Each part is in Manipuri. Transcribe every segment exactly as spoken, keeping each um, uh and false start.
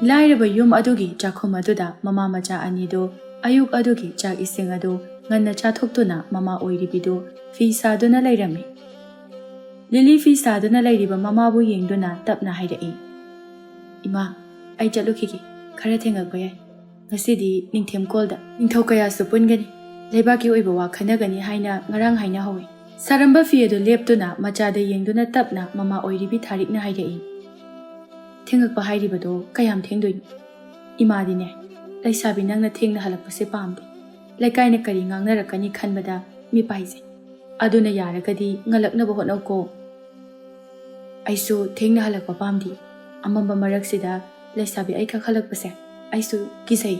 ꯂꯥꯏꯔꯕ ꯌꯨꯝ ꯑꯗꯨꯒꯤ ꯆꯥꯛꯈꯨꯝ ꯑꯗꯨꯗ ꯃꯃꯥ ꯃꯆꯥ ꯑꯅꯤꯗꯨ ꯑꯌꯨꯛ ꯑꯗꯨꯒꯤ ꯆꯥꯛ ꯏꯁꯤꯡ ꯑꯗꯨ ꯉꯟꯅ ꯆꯥꯊꯣꯛꯇꯨꯅ ꯃꯃꯥ ꯑꯣꯏꯔꯤꯕꯤꯗꯨ ꯐꯤ ꯁꯥꯗꯨꯅ ꯂꯩꯔꯝꯃꯤ꯫ ꯂꯤꯂꯤ ꯐꯤ ꯁꯥꯗꯨꯅ ꯂꯩꯔꯤꯕ ꯃꯃꯥꯕꯨ ꯌꯦꯡꯗꯨꯅ ꯇꯞꯅ ꯍꯥꯏꯔꯛꯏ, "ꯏꯃꯥ, ꯑꯩ ꯆꯠꯂꯨꯈꯤꯒꯦ꯫ ꯈꯔ ꯊꯦꯡꯂꯛꯄ ꯌꯥꯏ꯫ ꯉꯁꯤꯗꯤ ꯅꯤꯡꯊꯦꯝꯀꯣꯜꯗ ꯅꯤꯡꯊꯧ ꯀꯌꯥꯁꯨ ꯄꯨꯟꯒꯅꯤ꯫ ꯂꯩꯕꯥꯛꯀꯤ ꯑꯣꯏꯕ ꯋꯥ ꯈꯟꯅꯒꯅꯤ ꯍꯥꯏꯅ ꯉꯔꯥꯡ ꯍꯥꯏꯅꯍꯧꯏ꯫" ꯁꯥꯔꯝꯕ ꯐꯤ ꯑꯗꯨ ꯂꯦꯞꯇꯨꯅ ꯃꯆꯥꯗ ꯌꯦꯡꯗꯨꯅ ꯇꯞꯅ ꯃꯃꯥ ꯑꯣꯏꯔꯤꯕꯤ ꯊꯥꯔꯤꯛꯅ ꯍꯥꯏꯔꯛꯏ, "ꯊꯦꯡꯂꯛꯄ ꯍꯥꯏꯔꯤꯕꯗꯣ ꯀꯌꯥꯝ ꯊꯦꯡꯗꯣꯏꯅꯣ? ꯏꯃꯥꯗꯤꯅꯦ, ꯂꯩꯁꯥꯕꯤ ꯅꯪꯅ ꯊꯦꯡꯅ ꯍꯜꯂꯛꯄꯁꯦ ꯄꯥꯝꯗꯦ꯫ ꯂꯩꯀꯥꯏꯅ ꯀꯔꯤ ꯉꯥꯡꯅꯔꯛꯀꯅꯤ ꯈꯟꯕꯗ ꯃꯤꯠ ꯄꯥꯏꯖꯩ꯫ ꯑꯗꯨꯅ ꯌꯥꯔꯒꯗꯤ ꯉꯜꯂꯛꯅꯕ ꯍꯣꯠꯅꯧꯀꯣ꯫" "ꯑꯩꯁꯨ ꯊꯦꯡꯅ ꯍꯜꯂꯛꯄ ꯄꯥꯝꯗꯦ꯫ ꯑꯃꯝꯕ ꯃꯔꯛꯁꯤꯗ ꯂꯩꯁꯥꯕꯤ ꯑꯩꯈꯛ ꯍꯜꯂꯛꯄꯁꯦ ꯑꯩꯁꯨ ꯀꯤꯖꯩ,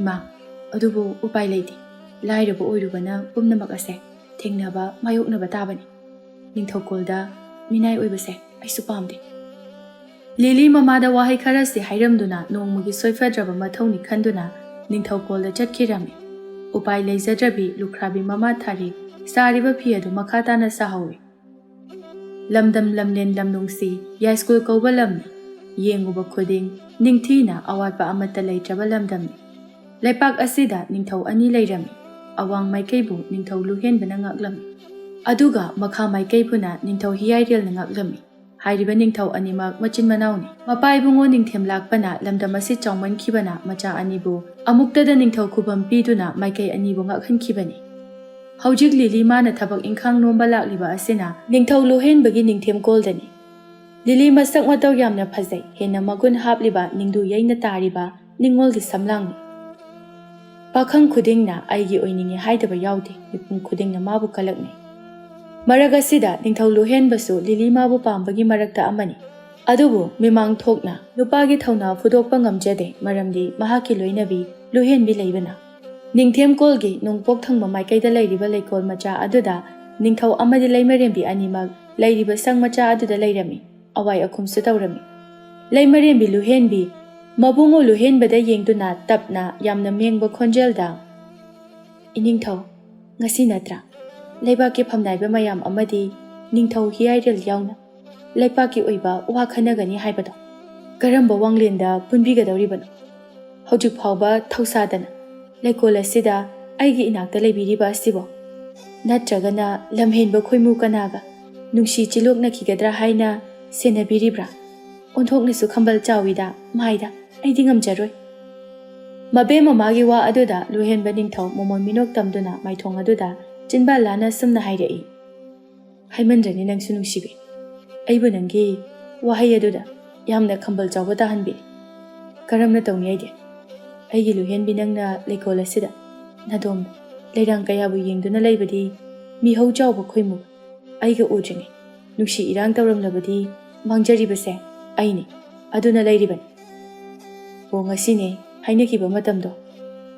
ꯏꯃꯥ꯫ ꯑꯗꯨꯕꯨ ꯎꯄꯥꯏ ꯂꯩꯇꯦ꯫ ꯂꯥꯏꯔꯕ ꯑꯣꯏꯔꯨꯕꯅ ꯄꯨꯝꯅꯃꯛ ꯑꯁꯦ ꯊꯦꯡꯅꯕ ꯃꯥꯌꯣꯛꯅꯕ ꯇꯥꯕꯅꯤ꯫ ꯅꯤꯡꯊꯧꯀꯣꯜꯗ ꯃꯤꯅꯥꯏ ꯑꯣꯏꯕꯁꯦ ꯑꯩꯁꯨ ꯄꯥꯝꯗꯦ꯫" ꯂꯤꯂꯤ ꯃꯃꯥꯗ ꯋꯥꯍꯩ ꯈꯔꯁꯤ ꯍꯥꯏꯔꯝꯗꯨꯅ ꯅꯣꯡꯃꯒꯤ ꯁꯣꯏꯐꯗ꯭ꯔꯕ ꯃꯊꯧꯅꯤ ꯈꯟꯗꯨꯅ ꯅꯤꯡꯊꯧꯀꯣꯜꯗ ꯆꯠꯈꯤꯔꯝꯃꯤ꯫ ꯎꯄꯥꯏ ꯂꯩꯖꯗ꯭ꯔꯕꯤ ꯂꯨꯈ꯭ꯔꯥꯕꯤ ꯃꯃꯥ ꯊꯥꯔꯤꯛ ꯁꯥꯔꯤꯕ ꯐꯤ ꯑꯗꯨ ꯃꯈꯥ ꯇꯥꯅ ꯁꯥꯍꯧꯏ꯫ "ꯂꯝꯗꯝ ꯂꯝꯂꯦꯟ ꯂꯝꯂꯣꯡꯁꯤ ꯌꯥꯏꯁ꯭ꯀꯨꯜ ꯀꯧꯕ ꯂꯝꯅꯤ꯫ ꯌꯦꯡꯉꯨꯕ ꯈꯨꯗꯤꯡ ꯅꯤꯡꯊꯤꯅ ꯑꯋꯥꯠꯄ ꯑꯃꯠꯇ ꯂꯩꯇ꯭ꯔꯕ ꯂꯝꯗꯝꯅꯤ꯫ ꯂꯩꯄꯥꯛ ꯑꯁꯤꯗ ꯅꯤꯡꯊꯧ ꯑꯅꯤ ꯂꯩꯔꯝꯃꯤ꯫ ꯑꯋꯥꯡ ꯃꯥꯏꯀꯩꯕꯨ ꯅꯤꯡꯊꯧ ꯂꯨꯍꯦꯟꯕꯅ ꯉꯥꯛꯂꯝꯃꯤ, ꯑꯗꯨꯒ ꯃꯈꯥ ꯃꯥꯏꯀꯩꯕꯨꯅ ꯅꯤꯡꯊꯧ ꯍꯤꯌꯥꯏꯔꯦꯜꯅ ꯉꯥꯛꯂꯝꯃꯤ꯫ ꯍꯥꯏꯔꯤꯕ ꯅꯤꯡꯊꯧ ꯑꯅꯤꯃꯛ ꯃꯆꯤꯟ ꯃꯅꯥꯎꯅꯤ꯫ ꯃꯄꯥ ꯏꯕꯨꯡꯉꯣ ꯅꯤꯡꯊꯦꯝ ꯂꯥꯛꯄꯅ ꯂꯝꯗꯝ ꯑꯁꯤ ꯆꯥꯎꯃꯟꯈꯤꯕꯅ ꯃꯆꯥ ꯑꯅꯤꯕꯨ ꯑꯃꯨꯛꯇꯗ ꯅꯤꯡꯊꯧ ꯈꯨꯕꯝ ꯄꯤꯗꯨꯅ ꯃꯥꯏꯀꯩ ꯑꯅꯤꯕꯨ ꯉꯥꯛꯍꯟꯈꯤꯕꯅꯤ꯫ ꯍꯧꯖꯤꯛ ꯂꯤꯂꯤ ꯃꯥꯅ ꯊꯕꯛ ꯏꯪꯈꯥꯡ ꯅꯣꯝꯕ ꯂꯥꯛꯂꯤꯕ ꯑꯁꯤꯅ ꯅꯤꯡꯊꯧ ꯂꯨꯍꯦꯟꯕꯒꯤ ꯅꯤꯡꯊꯦꯝꯀꯣꯜꯗꯅꯤ꯫ ꯂꯤꯂꯤ ꯃꯁꯛ ꯃꯇꯧ ꯌꯥꯝꯅ ꯐꯖꯩ, ꯍꯦꯟꯅ ꯃꯒꯨꯟ ꯍꯥꯞꯂꯤꯕ ꯅꯤꯡꯗꯨ ꯌꯩꯅ ꯇꯥꯔꯤꯕ ꯅꯤꯡꯉꯣꯜꯒꯤ ꯁꯝꯂꯥꯡꯅꯤ꯫ ꯄꯥꯈꯪ ꯈꯨꯗꯤꯡꯅ ꯑꯩꯒꯤ ꯑꯣꯏꯅꯤꯡꯏ ꯍꯥꯏꯗꯕ ꯌꯥꯎꯗꯦ, ꯃꯤꯄꯨꯝ ꯈꯨꯗꯤꯡꯅ ꯃꯥꯕꯨ ꯀꯜꯂꯛꯅꯩ꯫ ꯃꯔꯛ ꯑꯁꯤꯗ ꯅꯤꯡꯊꯧ ꯂꯨꯍꯦꯟꯕꯁꯨ ꯂꯤꯂꯤ ꯃꯥꯕꯨ ꯄꯥꯝꯕꯒꯤ ꯃꯔꯛꯇ ꯑꯃꯅꯤ꯫ ꯑꯗꯨꯕꯨ ꯃꯤꯃꯥꯡ ꯊꯣꯛꯅ ꯅꯨꯄꯥꯒꯤ ꯊꯧꯅꯥ ꯐꯨꯗꯣꯛꯄ ꯉꯝꯖꯗꯦ, ꯃꯔꯝꯗꯤ ꯃꯍꯥꯛꯀꯤ ꯂꯣꯏꯅꯕꯤ ꯂꯨꯍꯦꯟꯕꯤ ꯂꯩꯕꯅ꯫ ꯅꯤꯡꯊꯦꯝꯀꯣꯜꯒꯤ ꯅꯣꯡꯄꯣꯛ ꯊꯪꯕ ꯃꯥꯏꯀꯩꯗ ꯂꯩꯔꯤꯕ ꯂꯩꯀꯣꯜ ꯃꯆꯥ ꯑꯗꯨꯗ ꯅꯤꯡꯊꯧ ꯑꯃꯗꯤ ꯂꯩꯃꯔꯦꯝꯕꯤ ꯑꯅꯤꯃꯛ ꯂꯩꯔꯤꯕ ꯁꯪ ꯃꯆꯥ ꯑꯗꯨꯗ ꯂꯩꯔꯝꯃꯤ꯫ ꯑꯋꯥꯏ ꯑꯈꯨꯝꯁꯨ ꯇꯧꯔꯝꯃꯤ꯫ ꯂꯩꯃꯔꯦꯝꯕꯤ ꯂꯨꯍꯦꯟꯕꯤ ꯃꯕꯨꯡꯉꯣ ꯂꯨꯍꯦꯟꯕꯗ ꯌꯦꯡꯗꯨꯅ ꯇꯞꯅ ꯌꯥꯝꯅ ꯃꯦꯡꯕ ꯈꯣꯟꯖꯦꯜꯗ, "ꯏꯅꯤꯡꯊꯧ, ꯉꯁꯤ ꯅꯠꯇ꯭ꯔꯥ ꯂꯩꯕꯥꯛꯀꯤ ꯐꯝꯅꯥꯏꯕ ꯃꯌꯥꯝ ꯑꯃꯗꯤ ꯅꯤꯡꯊꯧ ꯍꯤꯌꯥꯏꯔꯦꯜ ꯌꯥꯎꯅ ꯂꯩꯄꯥꯛꯀꯤ ꯑꯣꯏꯕ ꯋꯥ ꯈꯟꯅꯒꯅꯤ ꯍꯥꯏꯕꯗꯣ?" ꯀꯔꯝꯕ ꯋꯥꯡꯂꯦꯟꯗ ꯄꯨꯟꯕꯤꯒꯗꯧꯔꯤꯕꯅꯣ? ꯍꯧꯖꯤꯛ ꯐꯥꯎꯕ ꯊꯧꯁꯥꯗꯅ ꯂꯩꯀꯣꯜ ꯑꯁꯤꯗ ꯑꯩꯒꯤ ꯏꯅꯥꯛꯇ ꯂꯩꯕꯤꯔꯤꯕ ꯑꯁꯤꯕꯣ? ꯅꯠꯇ꯭ꯔꯒꯅ ꯂꯝꯍꯦꯟꯕ ꯈꯣꯏꯃꯨ ꯀꯅꯥꯒ ꯅꯨꯡꯁꯤ ꯆꯤꯂꯣꯛꯅꯈꯤꯒꯗ꯭ꯔꯥ ꯍꯥꯏꯅ ꯁꯦꯟꯅꯕꯤꯔꯤꯕ꯭ꯔꯥ? ꯑꯣꯟꯊꯣꯛꯅꯁꯨ ꯈꯝꯕꯜ ꯆꯥꯎꯏꯗ, ꯃꯥꯏꯗ, ꯑꯩꯗꯤ ꯉꯝꯖꯔꯣꯏ꯫ ꯃꯕꯦꯝ ꯃꯃꯥꯒꯤ ꯋꯥ ꯑꯗꯨꯗ ꯂꯨꯍꯦꯟꯕ ꯅꯤꯡꯊꯧ ꯃꯃꯣꯟ ꯃꯤꯅꯣꯛ ꯇꯝꯗꯨꯅ ꯃꯥꯏꯊꯣꯡ ꯑꯗꯨꯗ ꯆꯤꯟꯕꯥꯜ ꯂꯥꯅ ꯑꯁꯨꯝꯅ ꯍꯥꯏꯔꯛꯏ, ꯍꯥꯏꯃꯟꯗ꯭ꯔꯅꯤ ꯅꯪꯁꯨ ꯅꯨꯡꯁꯤꯕꯤ꯫ ꯑꯩꯕꯨ ꯅꯪꯒꯤ ꯋꯥꯍꯩ ꯑꯗꯨꯗ ꯌꯥꯝꯅ ꯈꯝꯕꯜ ꯆꯥꯎꯕ ꯇꯥꯍꯟꯕꯤꯔꯦ꯫ ꯀꯔꯝꯅ ꯇꯧꯅꯤ ꯑꯩꯗꯤ? ꯑꯩꯒꯤ ꯂꯨꯍꯦꯟꯕꯤ ꯅꯪꯅ ꯂꯩꯀꯣꯜ ꯑꯁꯤꯗ ꯅꯥꯗꯣꯝ ꯂꯩꯔꯥꯡ ꯀꯌꯥꯕꯨ ꯌꯦꯡꯗꯨꯅ ꯂꯩꯕꯗꯤ ꯃꯤꯍꯧ ꯆꯥꯎꯕ ꯈꯣꯏꯃꯨ ꯑꯩꯒ ꯎꯗ꯭ꯔꯤꯉꯩ ꯅꯨꯡꯁꯤ ꯏꯔꯥꯡ ꯇꯧꯔꯝꯂꯕꯗꯤ ꯃꯥꯡꯖꯔꯤꯕꯁꯦ ꯑꯩꯅꯤ꯫ ꯑꯗꯨꯅ ꯂꯩꯔꯤꯕꯅꯤ꯫ ꯑꯣ, ꯉꯁꯤꯅꯦ ꯍꯥꯏꯅꯈꯤꯕ ꯃꯇꯝꯗꯣ꯫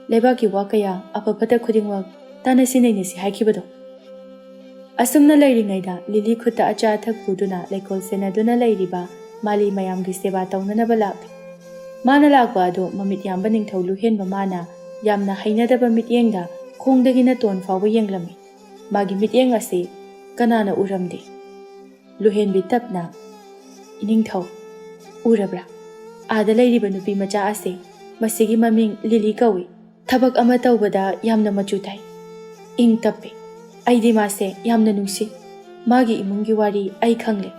ꯂꯩꯕꯥꯛꯀꯤ ꯋꯥ ꯀꯌꯥ ꯑꯐ ꯐꯠꯇ ꯈꯨꯗꯤꯡꯃꯛ ꯇꯥꯟꯅꯁꯤ ꯅꯩꯅꯁꯤ ꯍꯥꯏꯈꯤꯕꯗꯣ꯫ ꯑꯁꯨꯝꯅ ꯂꯩꯔꯤꯉꯩꯗ ꯂꯤꯂꯤ ꯈꯨꯠꯇ ꯑꯆꯥ ꯑꯊꯛ ꯄꯨꯗꯨꯅ ꯂꯩꯀꯣꯜ ꯁꯦꯟꯅꯗꯨꯅ ꯂꯩꯔꯤꯕ ꯃꯥꯂꯤ ꯃꯌꯥꯝꯒꯤ ꯁꯦꯕꯥ ꯇꯧꯅꯅꯕ ꯂꯥꯛꯂꯤ꯫ ꯃꯥꯅ ꯂꯥꯛꯄ ꯑꯗꯨ ꯃꯃꯤꯠ ꯌꯥꯝꯕ ꯅꯤꯡꯊꯧ ꯂꯨꯍꯦꯟꯕ ꯃꯥꯅ ꯌꯥꯝꯅ ꯍꯩꯅꯗꯕ ꯃꯤꯠꯌꯦꯡꯗ ꯈꯣꯡꯗꯒꯤꯅ ꯇꯣꯟ ꯐꯥꯎꯕ ꯌꯦꯡꯂꯝꯃꯤ꯫ ꯃꯥꯒꯤ ꯃꯤꯠꯌꯦꯡ ꯑꯁꯤ ꯀꯅꯥꯅ ꯎꯔꯝꯗꯦ꯫ ꯂꯨꯍꯦꯟꯕꯤ ꯇꯞꯅ, "ꯏꯅꯤꯡꯊꯧ, ꯎꯔꯕ꯭ꯔꯥ? ꯑꯥꯗ ꯂꯩꯔꯤꯕ ꯅꯨꯄꯤ ꯃꯆꯥ ꯑꯁꯤ, ꯃꯁꯤꯒꯤ ꯃꯃꯤꯡ ꯂꯤꯂꯤ ꯀꯧꯏ꯫ ꯊꯕꯛ ꯑꯃ ꯇꯧꯕꯗ ꯌꯥꯝꯅ ꯃꯆꯨ ꯇꯥꯏ꯫ ꯏꯪ ꯇꯞꯄꯤ꯫ ꯑꯩꯗꯤ ꯃꯥꯁꯦ ꯌꯥꯝꯅ ꯅꯨꯡꯁꯤ꯫ ꯃꯥꯒꯤ ꯏꯃꯨꯡꯒꯤ ꯋꯥꯔꯤ ꯑꯩ ꯈꯪꯂꯦ꯫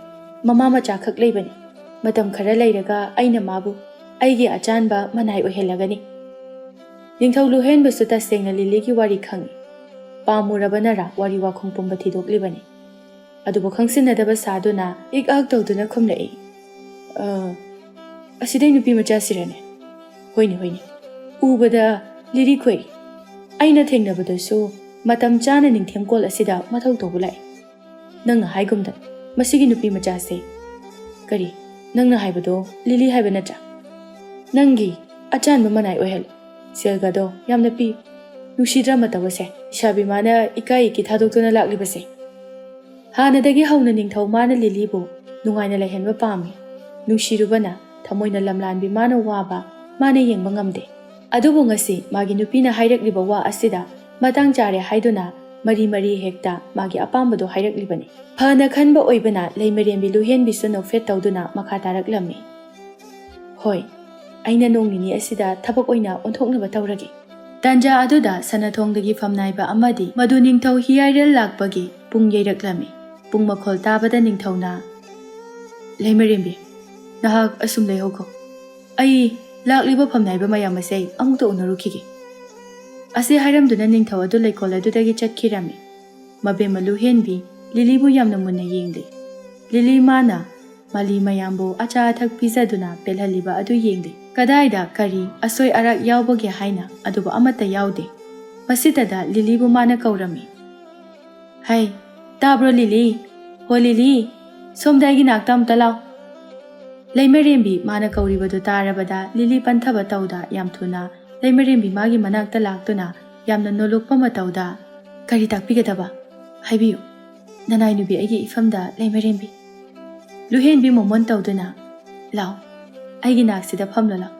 ꯃꯃꯥ ꯃꯆꯥ ꯈꯛ ꯂꯩꯕꯅꯤ꯫ ꯃꯇꯝ ꯈꯔ ꯂꯩꯔꯒ ꯑꯩꯅ ꯃꯥꯕꯨ ꯑꯩꯒꯤ ꯑꯆꯥꯟꯕ ꯃꯅꯥꯏ ꯑꯣꯏꯍꯜꯂꯒꯅꯤ꯫" ꯅꯤꯡꯊꯧ ꯂꯨꯍꯦꯟꯕꯁꯨ ꯇꯁꯦꯡꯅ ꯂꯤꯂꯤꯒꯤ ꯋꯥꯔꯤ ꯈꯪꯏ꯫ ꯄꯥꯝꯃꯨꯔꯕꯅꯔꯥ ꯋꯥꯔꯤ ꯋꯥꯈꯨꯝ ꯄꯨꯝꯕ ꯊꯤꯗꯣꯛꯂꯤꯕꯅꯤ꯫ ꯑꯗꯨꯕꯨ ꯈꯪꯁꯤꯟꯅꯗꯕ ꯁꯥꯗꯨꯅ ꯏꯛ ꯑꯥꯛ ꯇꯧꯗꯨꯅ ꯈꯨꯝꯂꯛꯏ, "ꯑ, ꯑꯁꯤꯗꯩ ꯅꯨꯄꯤ ꯃꯆꯥꯁꯤꯔꯅꯦ? ꯍꯣꯏꯅꯦ, ꯍꯣꯏꯅꯦ꯫ ꯎꯕꯗ ꯂꯤꯔꯤ ꯈꯣꯏꯔꯤ꯫ ꯑꯩꯅ ꯊꯦꯡꯅꯕꯗꯁꯨ ꯃꯇꯝ ꯆꯥꯅ ꯅꯤꯡꯊꯦꯝꯀꯣꯜ ꯑꯁꯤꯗ ꯃꯊꯧ ꯇꯧꯕ ꯂꯥꯛꯏ꯫ ꯅꯪꯅ ꯍꯥꯏꯒꯨꯝꯗ ꯃꯁꯤꯒꯤ ꯅꯨꯄꯤ ꯃꯆꯥꯁꯦ"꯫ "ꯀꯔꯤ? ꯅꯪꯅ ꯍꯥꯏꯕꯗꯣ ꯂꯤꯂꯤ ꯍꯥꯏꯕ ꯅꯠꯇ꯭ꯔꯥ? ꯅꯪꯒꯤ ꯑꯆꯥꯟꯕ ꯃꯅꯥꯏ ꯑꯣꯏꯍꯜꯂꯨ꯫ ꯁꯦꯜꯒꯗꯣ ꯌꯥꯝꯅ ꯄꯤ꯫ ꯅꯨꯡꯁꯤꯗ꯭ꯔꯥ ꯃꯇꯧ ꯑꯁꯦ? ꯏꯁꯥꯕꯤ ꯃꯥꯅ ꯏꯀꯥꯏ ꯏꯀꯤ ꯊꯥꯗꯣꯛꯇꯨꯅ ꯂꯥꯛꯂꯤꯕꯁꯦ"꯫ ꯍꯥꯟꯅꯗꯒꯤ ꯍꯧꯅ ꯅꯤꯡꯊꯧ ꯃꯥꯅ ꯂꯤꯂꯤꯕꯨ ꯅꯨꯡꯉꯥꯏꯅ ꯂꯩꯍꯟꯕ ꯄꯥꯝꯃꯤ꯫ ꯅꯨꯡꯁꯤꯔꯨꯕꯅ ꯊꯃꯣꯏꯅ ꯂꯝꯂꯥꯟꯕꯤ ꯃꯥꯅ ꯋꯥꯕ ꯃꯥꯅ ꯌꯦꯡꯕ ꯉꯝꯗꯦ꯫ ꯑꯗꯨꯕꯨ ꯉꯁꯤ ꯃꯥꯒꯤ ꯅꯨꯄꯤꯅ ꯍꯥꯏꯔꯛꯂꯤꯕ ꯋꯥ ꯑꯁꯤꯗ ꯃꯇꯥꯡ ꯆꯥꯔꯦ ꯍꯥꯏꯗꯨꯅ ꯃꯔꯤ ꯃꯔꯤ ꯍꯦꯛꯇ ꯃꯥꯒꯤ ꯑꯄꯥꯝꯕꯗꯣ ꯍꯥꯏꯔꯛꯂꯤꯕꯅꯤ꯫ ꯐꯅ ꯈꯟꯕ ꯑꯣꯏꯕꯅ ꯂꯩꯃꯔꯦꯝꯕꯤ ꯂꯨꯍꯦꯟꯕꯤꯁꯨ ꯅꯣꯛꯐꯦꯠ ꯇꯧꯗꯨꯅ ꯃꯈꯥ ꯇꯥꯔꯛꯂꯝꯃꯤ꯫ "ꯍꯣꯏ, ꯑꯩꯅ ꯅꯣꯡ ꯅꯤꯅꯤ ꯑꯁꯤꯗ ꯊꯕꯛ ꯑꯣꯏꯅ ꯑꯣꯟꯊꯣꯛꯅꯕ ꯇꯧꯔꯒꯦ"꯫ ꯇꯥꯟꯖꯥ ꯑꯗꯨꯗ ꯁꯅꯥꯊꯣꯡꯗꯒꯤ ꯐꯝꯅꯥꯏꯕ ꯑꯃꯗꯤ ꯃꯗꯨ ꯅꯤꯡꯊꯧ ꯍꯤꯌꯥꯏꯔꯦꯜ ꯂꯥꯛꯄꯒꯤ ꯄꯨꯡ ꯌꯩꯔꯛꯂꯝꯃꯤ꯫ ꯄꯨꯡ ꯃꯈꯣꯜ ꯇꯥꯕꯗ ꯅꯤꯡꯊꯧꯅ, "ꯂꯩꯃꯔꯦꯝꯕꯤ, ꯅꯍꯥꯛ ꯑꯁꯨꯝ ꯂꯩꯍꯧꯈꯣ꯫ ꯑꯩ ꯂꯥꯛꯂꯤꯕ ꯐꯝꯅꯥꯏꯕ ꯃꯌꯥꯝ ꯑꯁꯦ ꯑꯃꯨꯛꯇ ꯎꯅꯔꯨꯈꯤꯒꯦ"꯫ ꯑꯁꯤ ꯍꯥꯏꯔꯝꯗꯨꯅ ꯅꯤꯡꯊꯧ ꯑꯗꯨ ꯂꯩꯀꯣꯜ ꯑꯗꯨꯗꯒꯤ ꯆꯠꯈꯤꯔꯝꯃꯤ꯫ ꯃꯕꯦꯝꯃ ꯂꯨꯍꯦꯟꯕꯤ ꯂꯤꯂꯤꯕꯨ ꯌꯥꯝꯅ ꯃꯨꯟꯅ ꯌꯦꯡꯂꯤ꯫ ꯂꯤꯂꯤ ꯃꯥꯅ ꯃꯥꯂꯤ ꯃꯌꯥꯝꯕꯨ ꯑꯆꯥ ꯑꯊꯛ ꯄꯤꯖꯗꯨꯅ ꯄꯦꯜꯍꯜꯂꯤꯕ ꯑꯗꯨ ꯌꯦꯡꯂꯤ꯫ ꯀꯗꯥꯏꯗ ꯀꯔꯤ ꯑꯁꯣꯏ ꯑꯔꯥꯛ ꯌꯥꯎꯕꯒꯦ ꯍꯥꯏꯅ ꯑꯗꯨꯕꯨ ꯑꯃꯠꯇ ꯌꯥꯎꯗꯦ꯫ ꯃꯁꯤꯇꯗ ꯂꯤꯂꯤꯕꯨ ꯃꯥꯅ ꯀꯧꯔꯝꯃꯤ꯫ "ꯍꯩ, ꯇꯥꯕ꯭ꯔꯣ ꯂꯤꯂꯤ? ꯍꯣ ꯂꯤꯂꯤ, ꯁꯣꯝꯗ ꯑꯩꯒꯤ ꯅꯥꯛꯇ ꯑꯝꯇ ꯂꯥꯎ"꯫ ꯂꯩꯃꯔꯦꯝꯕꯤ ꯃꯥꯅ ꯀꯧꯔꯤꯕꯗꯨ ꯇꯥꯔꯕꯗ ꯂꯤꯂꯤ ꯄꯟꯊꯕ ꯇꯧꯗ ꯌꯥꯝ ꯊꯨꯅ ꯂꯩꯃꯔꯦꯝꯕꯤ ꯃꯥꯒꯤ ꯃꯅꯥꯛꯇ ꯂꯥꯛꯇꯨꯅ ꯌꯥꯝꯅ ꯅꯣꯂꯨꯛꯄ ꯃꯇꯧꯗ, "ꯀꯔꯤ ꯇꯥꯛꯄꯤꯒꯗꯕ? ꯍꯥꯏꯕꯤꯌꯨ꯫ ꯅꯅꯥꯏ ꯅꯨꯄꯤ ꯑꯩꯒꯤ ꯏꯐꯝꯗ ꯂꯩꯃꯔꯦꯝꯕꯤ"꯫ ꯂꯨꯍꯦꯟꯕꯤ ꯃꯣꯃꯣꯟ ꯇꯧꯗꯨꯅ, "ꯂꯥꯎ, ꯑꯩꯒꯤ ꯅꯥꯛꯁꯤꯗ ꯐꯝꯂꯣ ꯂꯥꯎ꯫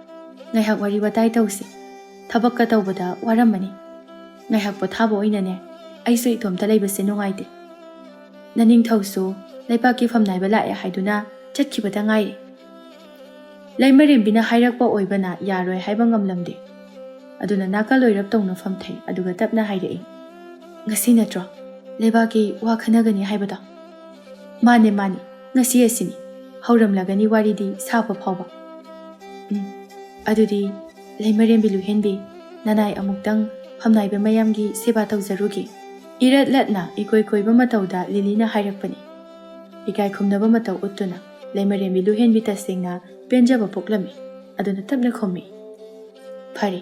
ꯉꯥꯏꯍꯥꯛ ꯋꯥꯔꯤ ꯋꯥꯇꯥꯏ ꯇꯧꯁꯤ꯫ ꯊꯕꯛꯀ ꯇꯧꯕꯗ ꯋꯥꯔꯝꯃꯅꯤ꯫ ꯉꯥꯏꯍꯥꯛ ꯄꯣꯊꯥꯕ ꯑꯣꯏꯅꯅꯦ, ꯑꯩꯁꯨ ꯏꯇꯣꯝꯇ ꯂꯩꯕꯁꯦ ꯅꯨꯡꯉꯥꯏꯇꯦ꯫ ꯅꯅꯤꯡꯊꯧꯁꯨ ꯂꯩꯕꯥꯛꯀꯤ ꯐꯝꯅꯥꯏꯕ ꯂꯥꯛꯑꯦ ꯍꯥꯏꯗꯨꯅ ꯆꯠꯈꯤꯕꯇ ꯉꯥꯏꯔꯤ"꯫ ꯂꯩꯃꯔꯦꯝꯕꯤꯅ ꯍꯥꯏꯔꯛꯄ ꯑꯣꯏꯕꯅ ꯌꯥꯔꯣꯏ ꯍꯥꯏꯕ ꯉꯝꯂꯝꯗꯦ꯫ ꯑꯗꯨꯅ ꯅꯥꯀꯜ ꯑꯣꯏꯔꯞ ꯇꯧꯅ ꯐꯝꯊꯩ, ꯑꯗꯨꯒ ꯇꯞꯅ ꯍꯥꯏꯔꯛꯏ, "ꯉꯁꯤ ꯅꯠꯇ꯭ꯔꯣ ꯂꯩꯕꯥꯛꯀꯤ ꯋꯥ ꯈꯟꯅꯒꯅꯤ ꯍꯥꯏꯕꯗꯣ?" "ꯃꯥꯅꯦ, ꯃꯥꯅꯦ, ꯉꯁꯤ ꯑꯁꯤꯅꯤ꯫ ꯍꯧꯔꯝꯂꯒꯅꯤ ꯋꯥꯔꯤꯗꯤ ꯁꯥꯕ ꯐꯥꯎꯕ"꯫ "ꯎꯝ, ꯑꯗꯨꯗꯤ ꯂꯩꯃꯔꯦꯝꯕꯤ ꯂꯨꯍꯦꯟꯕꯤ, ꯅꯅꯥꯏ ꯑꯃꯨꯛꯇꯪ ꯐꯝꯅꯥꯏꯕ ꯃꯌꯥꯝꯒꯤ ꯁꯦꯕꯥ ꯇꯧꯖꯔꯨꯒꯦ"꯫ ꯏꯔꯠ ꯂꯠꯅ ꯏꯀꯣꯏ ꯀꯣꯏꯕ ꯃꯇꯧꯗ ꯂꯤꯂꯤꯅ ꯍꯥꯏꯔꯛꯄꯅꯤ꯫ ꯏꯀꯥꯏ ꯈꯨꯝꯅꯕ ꯃꯇꯧ ꯎꯠꯇꯨꯅ ꯂꯩꯃꯔꯦꯝꯕꯤ ꯂꯨꯍꯦꯟꯕꯤ ꯇꯁꯦꯡꯅ ꯄꯦꯟꯖꯕ ꯄꯣꯛꯂꯝꯃꯤ꯫ ꯑꯗꯨꯅ ꯇꯞꯅ ꯈꯨꯝꯃꯤ, "ꯐꯔꯦ,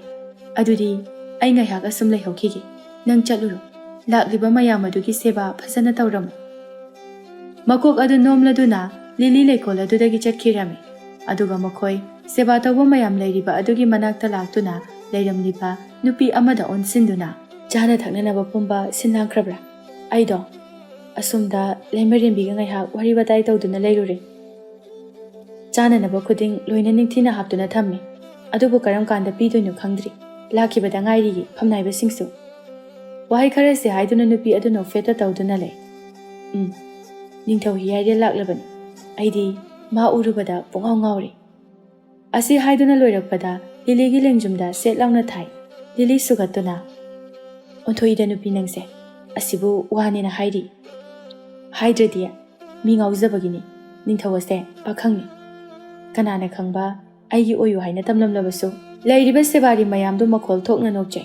ꯑꯗꯨꯗꯤ ꯑꯩ ꯉꯥꯏꯍꯥꯛ ꯑꯁꯨꯝ ꯂꯩꯍꯧꯈꯤꯒꯦ꯫ ꯅꯪ ꯆꯠꯂꯨꯔꯣ꯫ ꯂꯥꯛꯂꯤꯕ ꯃꯌꯥꯝ ꯑꯗꯨꯒꯤ ꯁꯦꯕꯥ ꯐꯖꯅ ꯇꯧꯔꯝꯃꯨ"꯫ ꯃꯀꯣꯛ ꯑꯗꯨ ꯅꯣꯝꯂꯗꯨꯅ ꯂꯤꯂꯤ ꯂꯩꯀꯣꯜ ꯑꯗꯨꯗꯒꯤ ꯆꯠꯈꯤꯔꯝꯃꯤ꯫ ꯑꯗꯨꯒ ꯃꯈꯣꯏ ꯁꯦꯕꯥ ꯇꯧꯕ ꯃꯌꯥꯝ ꯂꯩꯔꯤꯕ ꯑꯗꯨꯒꯤ ꯃꯅꯥꯛꯇ ꯂꯥꯛꯇꯨꯅ ꯂꯩꯔꯝꯂꯤꯕ ꯅꯨꯄꯤ ꯑꯃꯗ ꯑꯣꯟꯁꯤꯟꯗꯨꯅ, "ꯆꯥꯅ ꯊꯛꯅꯅꯕ ꯄꯨꯝꯕ ꯁꯤꯟ ꯂꯥꯡꯈ꯭ꯔꯕ꯭ꯔꯥ? ꯑꯩꯗꯣ ꯑꯁꯣꯝꯗ ꯂꯩꯃꯔꯦꯝꯕꯤꯒ ꯉꯥꯏꯍꯥꯛ ꯋꯥꯔꯤ ꯋꯥꯇꯥꯏ ꯇꯧꯗꯨꯅ ꯂꯩꯔꯨꯔꯦ꯫ ꯆꯥꯅꯅꯕ ꯈꯨꯗꯤꯡ ꯂꯣꯏꯅ ꯅꯤꯡꯊꯤꯅ ꯍꯥꯞꯇꯨꯅ ꯊꯝꯃꯤ꯫ ꯑꯗꯨꯕꯨ ꯀꯔꯝ ꯀꯥꯟꯗ ꯄꯤꯗꯣꯏꯅꯣ ꯈꯪꯗ꯭ꯔꯤ꯫ ꯂꯥꯛꯈꯤꯕꯗ ꯉꯥꯏꯔꯤꯌꯦ ꯐꯝꯅꯥꯏꯕꯁꯤꯡꯁꯨ"꯫ ꯋꯥꯍꯩ ꯈꯔꯁꯦ ꯍꯥꯏꯗꯨꯅ ꯅꯨꯄꯤ ꯑꯗꯨ ꯅꯣꯛꯐꯦꯠꯇ ꯇꯧꯗꯨꯅ ꯂꯩ꯫ ꯎꯝ, ꯅꯤꯡꯊꯧ ꯍꯤꯌꯥꯏꯔꯦꯜ ꯂꯥꯛꯂꯕꯅꯤ꯫ ꯑꯩꯗꯤ ꯃꯥ ꯎꯔꯨꯕꯗ ꯄꯨꯡꯉꯥꯎ ꯉꯥꯎꯔꯦ꯫ ꯑꯁꯤ ꯍꯥꯏꯗꯨꯅ ꯂꯣꯏꯔꯛꯄꯗ ꯂꯤꯂꯤꯒꯤ ꯂꯦꯡꯖꯨꯝꯗ ꯁꯦꯠ ꯂꯥꯎꯅ ꯊꯥꯏ꯫ ꯂꯤꯂꯤ ꯁꯨꯒꯠꯇꯨꯅ, "ꯑꯣꯟꯊꯣꯛꯏꯗ ꯅꯨꯄꯤ ꯅꯪꯁꯦ, ꯑꯁꯤꯕꯨ ꯋꯥꯅꯦꯅ ꯍꯥꯏꯔꯤ? ꯍꯥꯏꯗ꯭ꯔꯗꯤ ꯃꯤ ꯉꯥꯎꯖꯕꯒꯤꯅꯤ꯫ ꯅꯤꯡꯊꯧ ꯑꯁꯦ ꯄꯥꯈꯪꯅꯤ꯫ ꯀꯅꯥꯅ ꯈꯪꯕ ꯑꯩꯒꯤ ꯑꯣꯏꯌꯨ ꯍꯥꯏꯅ ꯇꯝꯂꯝꯂꯕꯁꯨ?" ꯂꯩꯔꯤꯕ ꯁꯦꯕꯥꯔꯤ ꯃꯌꯥꯝꯗꯨ ꯃꯈꯣꯜ ꯊꯣꯛꯅ ꯅꯣꯛꯆꯩ꯫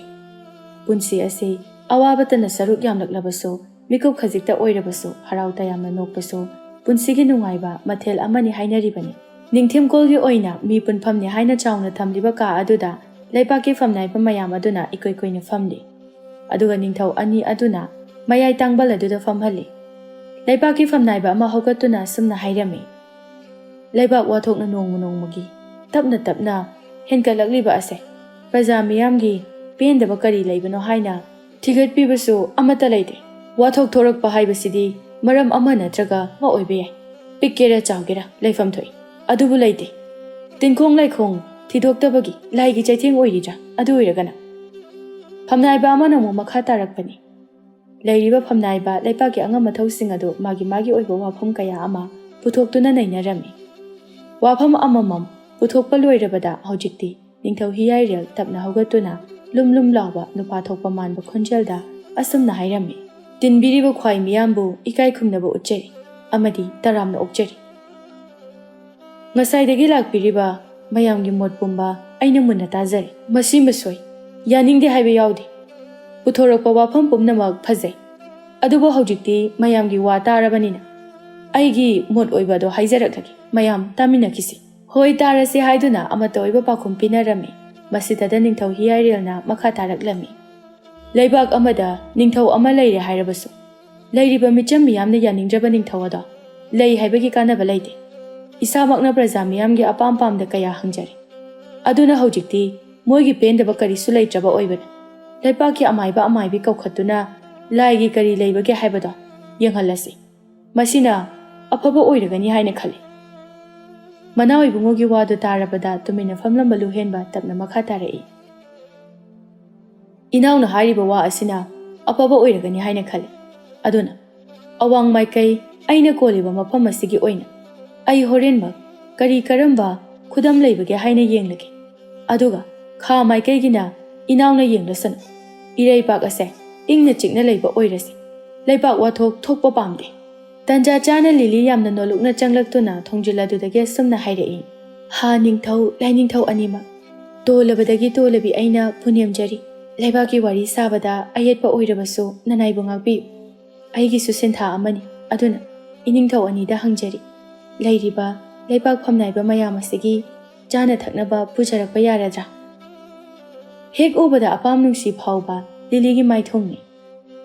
ꯄꯨꯟꯁꯤ ꯑꯁꯤ ꯑꯋꯥꯕꯇꯅ ꯁꯔꯨꯛ ꯌꯥꯝꯂꯛꯂꯕꯁꯨ, ꯃꯤꯀꯨꯞ ꯈꯖꯤꯛꯇ ꯑꯣꯏꯔꯕꯁꯨ ꯍꯔꯥꯎ ꯇꯌꯥꯝꯅ ꯅꯣꯛꯄꯁꯨ ꯄꯨꯟꯁꯤꯒꯤ ꯅꯨꯡꯉꯥꯏꯕ ꯃꯊꯦꯜ ꯑꯃꯅꯤ ꯍꯥꯏꯅꯔꯤꯕꯅꯤ꯫ ꯅꯤꯡꯊꯤꯝꯀꯣꯜꯒꯤ ꯑꯣꯏꯅ ꯃꯤ ꯄꯨꯟꯐꯝꯅꯤ ꯍꯥꯏꯅ ꯆꯥꯎꯅ ꯊꯝꯂꯤꯕ ꯀꯥ ꯑꯗꯨꯗ ꯂꯩꯕꯥꯛꯀꯤ ꯐꯝꯅꯥꯏꯕ ꯃꯌꯥꯝ ꯑꯗꯨꯅ ꯏꯀꯨꯏ ꯀꯨꯏꯅ ꯐꯝꯂꯤ꯫ ꯑꯗꯨꯒ ꯅꯤꯡꯊꯧ ꯑꯅꯤ ꯑꯗꯨꯅ ꯃꯌꯥꯏ ꯇꯥꯡꯕꯜ ꯑꯗꯨꯗ ꯐꯝꯍꯜꯂꯤ꯫ ꯂꯩꯕꯥꯛꯀꯤ ꯐꯝꯅꯥꯏꯕ ꯑꯃ ꯍꯧꯒꯠꯇꯨꯅ ꯑꯁꯨꯝꯅ ꯍꯥꯏꯔꯝꯃꯤ: "ꯂꯩꯕꯥꯛ ꯋꯥꯊꯣꯛꯅ ꯅꯣꯡꯃ ꯅꯣꯡꯃꯒꯤ ꯇꯞꯅ ꯇꯞꯅ ꯍꯦꯟꯒꯠꯂꯛꯂꯤꯕ ꯑꯁꯦ ꯄ꯭ꯔꯖꯥ ꯃꯤꯌꯥꯝꯒꯤ ꯄꯦꯟꯗꯕ ꯀꯔꯤ ꯂꯩꯕꯅꯣ ꯍꯥꯏꯅ ꯊꯤꯒꯠꯄꯤꯕꯁꯨ ꯑꯃꯠꯇ ꯂꯩꯇꯦ꯫ ꯋꯥꯊꯣꯛ ꯊꯣꯔꯛꯄ ꯍꯥꯏꯕꯁꯤꯗꯤ ꯃꯔꯝ ꯑꯃ ꯅꯠꯇ꯭ꯔꯒ ꯑꯃ ꯑꯣꯏꯕ ꯌꯥꯏ꯫ ꯄꯤꯛꯀꯦꯔꯥ ꯆꯥꯎꯒꯦꯔꯥ ꯂꯩꯐꯝ ꯊꯣꯛꯏ꯫ ꯑꯗꯨꯕꯨ ꯂꯩꯇꯦ꯫ ꯇꯤꯟꯈꯣꯡ ꯂꯩꯈꯣꯡ ꯊꯤꯗꯣꯛꯇꯕꯒꯤ ꯂꯥꯏꯒꯤ ꯆꯩꯊꯦꯡ ꯑꯣꯏꯔꯤꯗ꯭ꯔꯥ? ꯑꯗꯨ ꯑꯣꯏꯔꯒꯅ?" ꯐꯝꯅꯥꯏꯕ ꯑꯃꯅ ꯑꯃꯨꯛ ꯃꯈꯥ ꯇꯥꯔꯛꯄꯅꯤ: "ꯂꯩꯔꯤꯕ ꯐꯝꯅꯥꯏꯕ ꯂꯩꯄꯥꯛꯀꯤ ꯑꯉꯝ ꯑꯊꯧꯁꯤꯡ ꯑꯗꯨ ꯃꯥꯒꯤ ꯃꯥꯒꯤ ꯑꯣꯏꯕ ꯋꯥꯐꯝ ꯀꯌꯥ ꯑꯃ ꯄꯨꯊꯣꯛꯇꯨꯅ ꯅꯩꯅꯔꯝꯃꯤ꯫ ꯋꯥꯐꯝ ꯑꯃꯃꯝ ꯄꯨꯊꯣꯛꯄ ꯂꯣꯏꯔꯕꯗ ꯍꯧꯖꯤꯛꯇꯤ ꯅꯤꯡꯊꯧ ꯍꯤꯌꯥꯏꯔꯦꯜ ꯇꯞꯅ ꯍꯧꯒꯠꯇꯨꯅ ꯂꯨꯝ ꯂꯨꯝ ꯂꯥꯎꯕ ꯅꯨꯄꯥ ꯊꯣꯛꯄ ꯃꯥꯟꯕ ꯈꯣꯟꯖꯦꯜꯗ ꯑꯁꯨꯝꯅ ꯍꯥꯏꯔꯝꯃꯤ: "ꯇꯤꯟꯕꯤꯔꯤꯕ ꯈ꯭ꯋꯥꯏ ꯃꯤꯌꯥꯝꯕꯨ ꯏꯀꯥꯏ ꯈꯨꯝꯅꯕ ꯎꯠꯆꯔꯤ ꯑꯃꯗꯤ ꯇꯔꯥꯝꯅ ꯑꯣꯛꯆꯔꯤ꯫ ꯉꯁꯥꯏꯗꯒꯤ ꯂꯥꯛꯄꯤꯔꯤꯕ ꯃꯌꯥꯝꯒꯤ ꯃꯣꯠ ꯄꯨꯝꯕ ꯑꯩꯅ ꯃꯨꯟꯅ ꯇꯥꯖꯔꯦ꯫ ꯃꯁꯤ ꯃꯁꯣꯏ, ꯌꯥꯅꯤꯡꯗꯦ ꯍꯥꯏꯕ ꯌꯥꯎꯗꯦ꯫ ꯄꯨꯊꯣꯔꯛꯄ ꯋꯥꯐꯝ ꯄꯨꯝꯅꯃꯛ ꯐꯖꯩ꯫ ꯑꯗꯨꯕꯨ ꯍꯧꯖꯤꯛꯇꯤ ꯃꯌꯥꯝꯒꯤ ꯋꯥ ꯇꯥꯔꯕꯅꯤꯅ ꯑꯩꯒꯤ ꯃꯣꯠ ꯑꯣꯏꯕ ꯑꯗꯣ ꯍꯥꯏꯖꯔꯛꯂꯒꯦ꯫ ꯃꯌꯥꯝ ꯇꯥꯃꯤꯟꯅꯈꯤꯁꯤ꯫" "ꯍꯣꯏ, ꯇꯥꯔꯁꯤ" ꯍꯥꯏꯗꯨꯅ ꯑꯃꯠꯇ ꯑꯣꯏꯕ ꯄꯥꯎꯈꯨꯝ ꯄꯤꯅꯔꯝꯃꯤ꯫ ꯃꯁꯤꯗꯗ ꯅꯤꯡꯊꯧ ꯍꯤꯌꯥꯏꯔꯦꯜꯅ ꯃꯈꯥ ꯇꯥꯔꯛꯂꯝꯃꯤ: "ꯂꯩꯕꯥꯛ ꯑꯃꯗ ꯅꯤꯡꯊꯧ ꯑꯃ ꯂꯩꯔꯦ ꯍꯥꯏꯔꯕꯁꯨ, ꯂꯩꯔꯤꯕ ꯃꯤꯆꯝ ꯃꯤꯌꯥꯝꯅ ꯌꯥꯅꯤꯡꯗ꯭ꯔꯕ ꯅꯤꯡꯊꯧ ꯑꯗꯣ ꯂꯩ ꯍꯥꯏꯕꯒꯤ ꯀꯥꯟꯅꯕ ꯂꯩꯇꯦ꯫ ꯏꯁꯥꯃꯛꯅ ꯄ꯭ꯔꯖꯥ ꯃꯤꯌꯥꯝꯒꯤ ꯑꯄꯥꯝ ꯄꯥꯝꯗ ꯀꯌꯥ ꯍꯪꯖꯔꯦ꯫ ꯑꯗꯨꯅ ꯍꯧꯖꯤꯛꯇꯤ ꯃꯣꯏꯒꯤ ꯄꯦꯟꯗꯕ ꯀꯔꯤꯁꯨ ꯂꯩꯇ꯭ꯔꯕ ꯑꯣꯏꯕꯅ, ꯂꯩꯄꯥꯛꯀꯤ ꯑꯃꯥꯏꯕ ꯑꯃꯥꯏꯕꯤ ꯀꯧꯈꯠꯇꯨꯅ ꯂꯥꯏꯒꯤ ꯀꯔꯤ ꯂꯩꯕꯒꯦ ꯍꯥꯏꯕꯗꯣ ꯌꯦꯡꯍꯜꯂꯁꯤ꯫ ꯃꯁꯤꯅ ꯑꯐꯕ ꯑꯣꯏꯔꯒꯅꯤ ꯍꯥꯏꯅ ꯈꯜꯂꯤ꯫" ꯃꯅꯥꯎ ꯏꯕꯨꯡꯉꯣꯒꯤ ꯋꯥꯗꯨ ꯇꯥꯔꯕꯗ ꯇꯨꯃꯤꯟꯅ ꯐꯝꯂꯝꯕ ꯂꯨꯍꯦꯟꯕ ꯇꯞꯅ ꯃꯈꯥ ꯇꯥꯔꯛꯏ: "ꯏꯅꯥꯎꯅ ꯍꯥꯏꯔꯤꯕ ꯋꯥ ꯑꯁꯤꯅ ꯑꯐꯕ ꯑꯣꯏꯔꯒꯅꯤ ꯍꯥꯏꯅ ꯈꯜꯂꯤ꯫ ꯑꯗꯨꯅ ꯑꯋꯥꯡ ꯃꯥꯏꯀꯩ ꯑꯩꯅ ꯀꯣꯜꯂꯤꯕ ꯃꯐꯝ ꯑꯁꯤꯒꯤ ꯑꯣꯏꯅ ꯑꯩ ꯍꯣꯔꯦꯟꯃꯛ ꯀꯔꯤ ꯀꯔꯝꯕ ꯈꯨꯗꯝ ꯂꯩꯕꯒꯦ ꯍꯥꯏꯅ ꯌꯦꯡꯂꯒꯦ꯫ ꯑꯗꯨꯒ ꯈꯥ ꯃꯥꯏꯀꯩꯒꯤꯅ ꯏꯅꯥꯎꯅ ꯌꯦꯡꯂꯁꯅꯨ꯫ ꯏꯔꯩꯄꯥꯛ ꯑꯁꯦ ꯏꯪꯅ ꯆꯤꯛꯅ ꯂꯩꯕ ꯑꯣꯏꯔꯁꯤ꯫ ꯂꯩꯕꯥꯛ ꯋꯥꯊꯣꯛ ꯊꯣꯛꯄ ꯄꯥꯝꯗꯦ꯫ ꯇꯟꯖꯥ ꯆꯥꯅ ꯂꯤꯂꯤ ꯌꯥꯝꯅ ꯅꯣꯂꯨꯛꯅ ꯆꯪꯂꯛꯇꯨꯅ ꯊꯣꯡꯖꯤꯜ ꯑꯗꯨꯗꯒꯤ ꯑꯁꯨꯝꯅ ꯍꯥꯏꯔꯛꯏ, "ꯍꯥ ꯅꯤꯡꯊꯧ, ꯂꯥꯏꯅꯤꯡꯊꯧ ꯑꯅꯤꯃꯛ, ꯇꯣꯜꯂꯕꯗꯒꯤ ꯇꯣꯜꯂꯕꯤ ꯑꯩꯅ ꯄꯨꯅꯦꯝꯖꯔꯤ꯫ ꯂꯩꯕꯥꯛꯀꯤ ꯋꯥꯔꯤ ꯁꯥꯕꯗ ꯑꯌꯦꯠꯄ ꯑꯣꯏꯔꯕꯁꯨ ꯅꯅꯥꯏꯕꯨ ꯉꯥꯛꯄꯤꯌꯨ꯫ ꯑꯩꯒꯤꯁꯨ ꯁꯤꯟꯊꯥ ꯑꯃꯅꯤ, ꯑꯗꯨꯅ ꯏꯅꯤꯡꯊꯧ ꯑꯅꯤꯗ ꯍꯪꯖꯔꯤ, ꯂꯩꯔꯤꯕ ꯂꯩꯕꯥꯛ ꯐꯝꯅꯥꯏꯕ ꯃꯌꯥꯝ ꯑꯁꯤꯒꯤ ꯆꯥꯅ ꯊꯛꯅꯕ ꯄꯨꯖꯔꯛꯄ ꯌꯥꯔꯗ꯭ꯔꯥ?" ꯍꯦꯛ ꯎꯕꯗ ꯑꯄꯥꯝ ꯅꯨꯡꯁꯤ ꯐꯥꯎꯕ ꯂꯤꯂꯤꯒꯤ ꯃꯥꯏꯊꯣꯡꯅꯤ꯫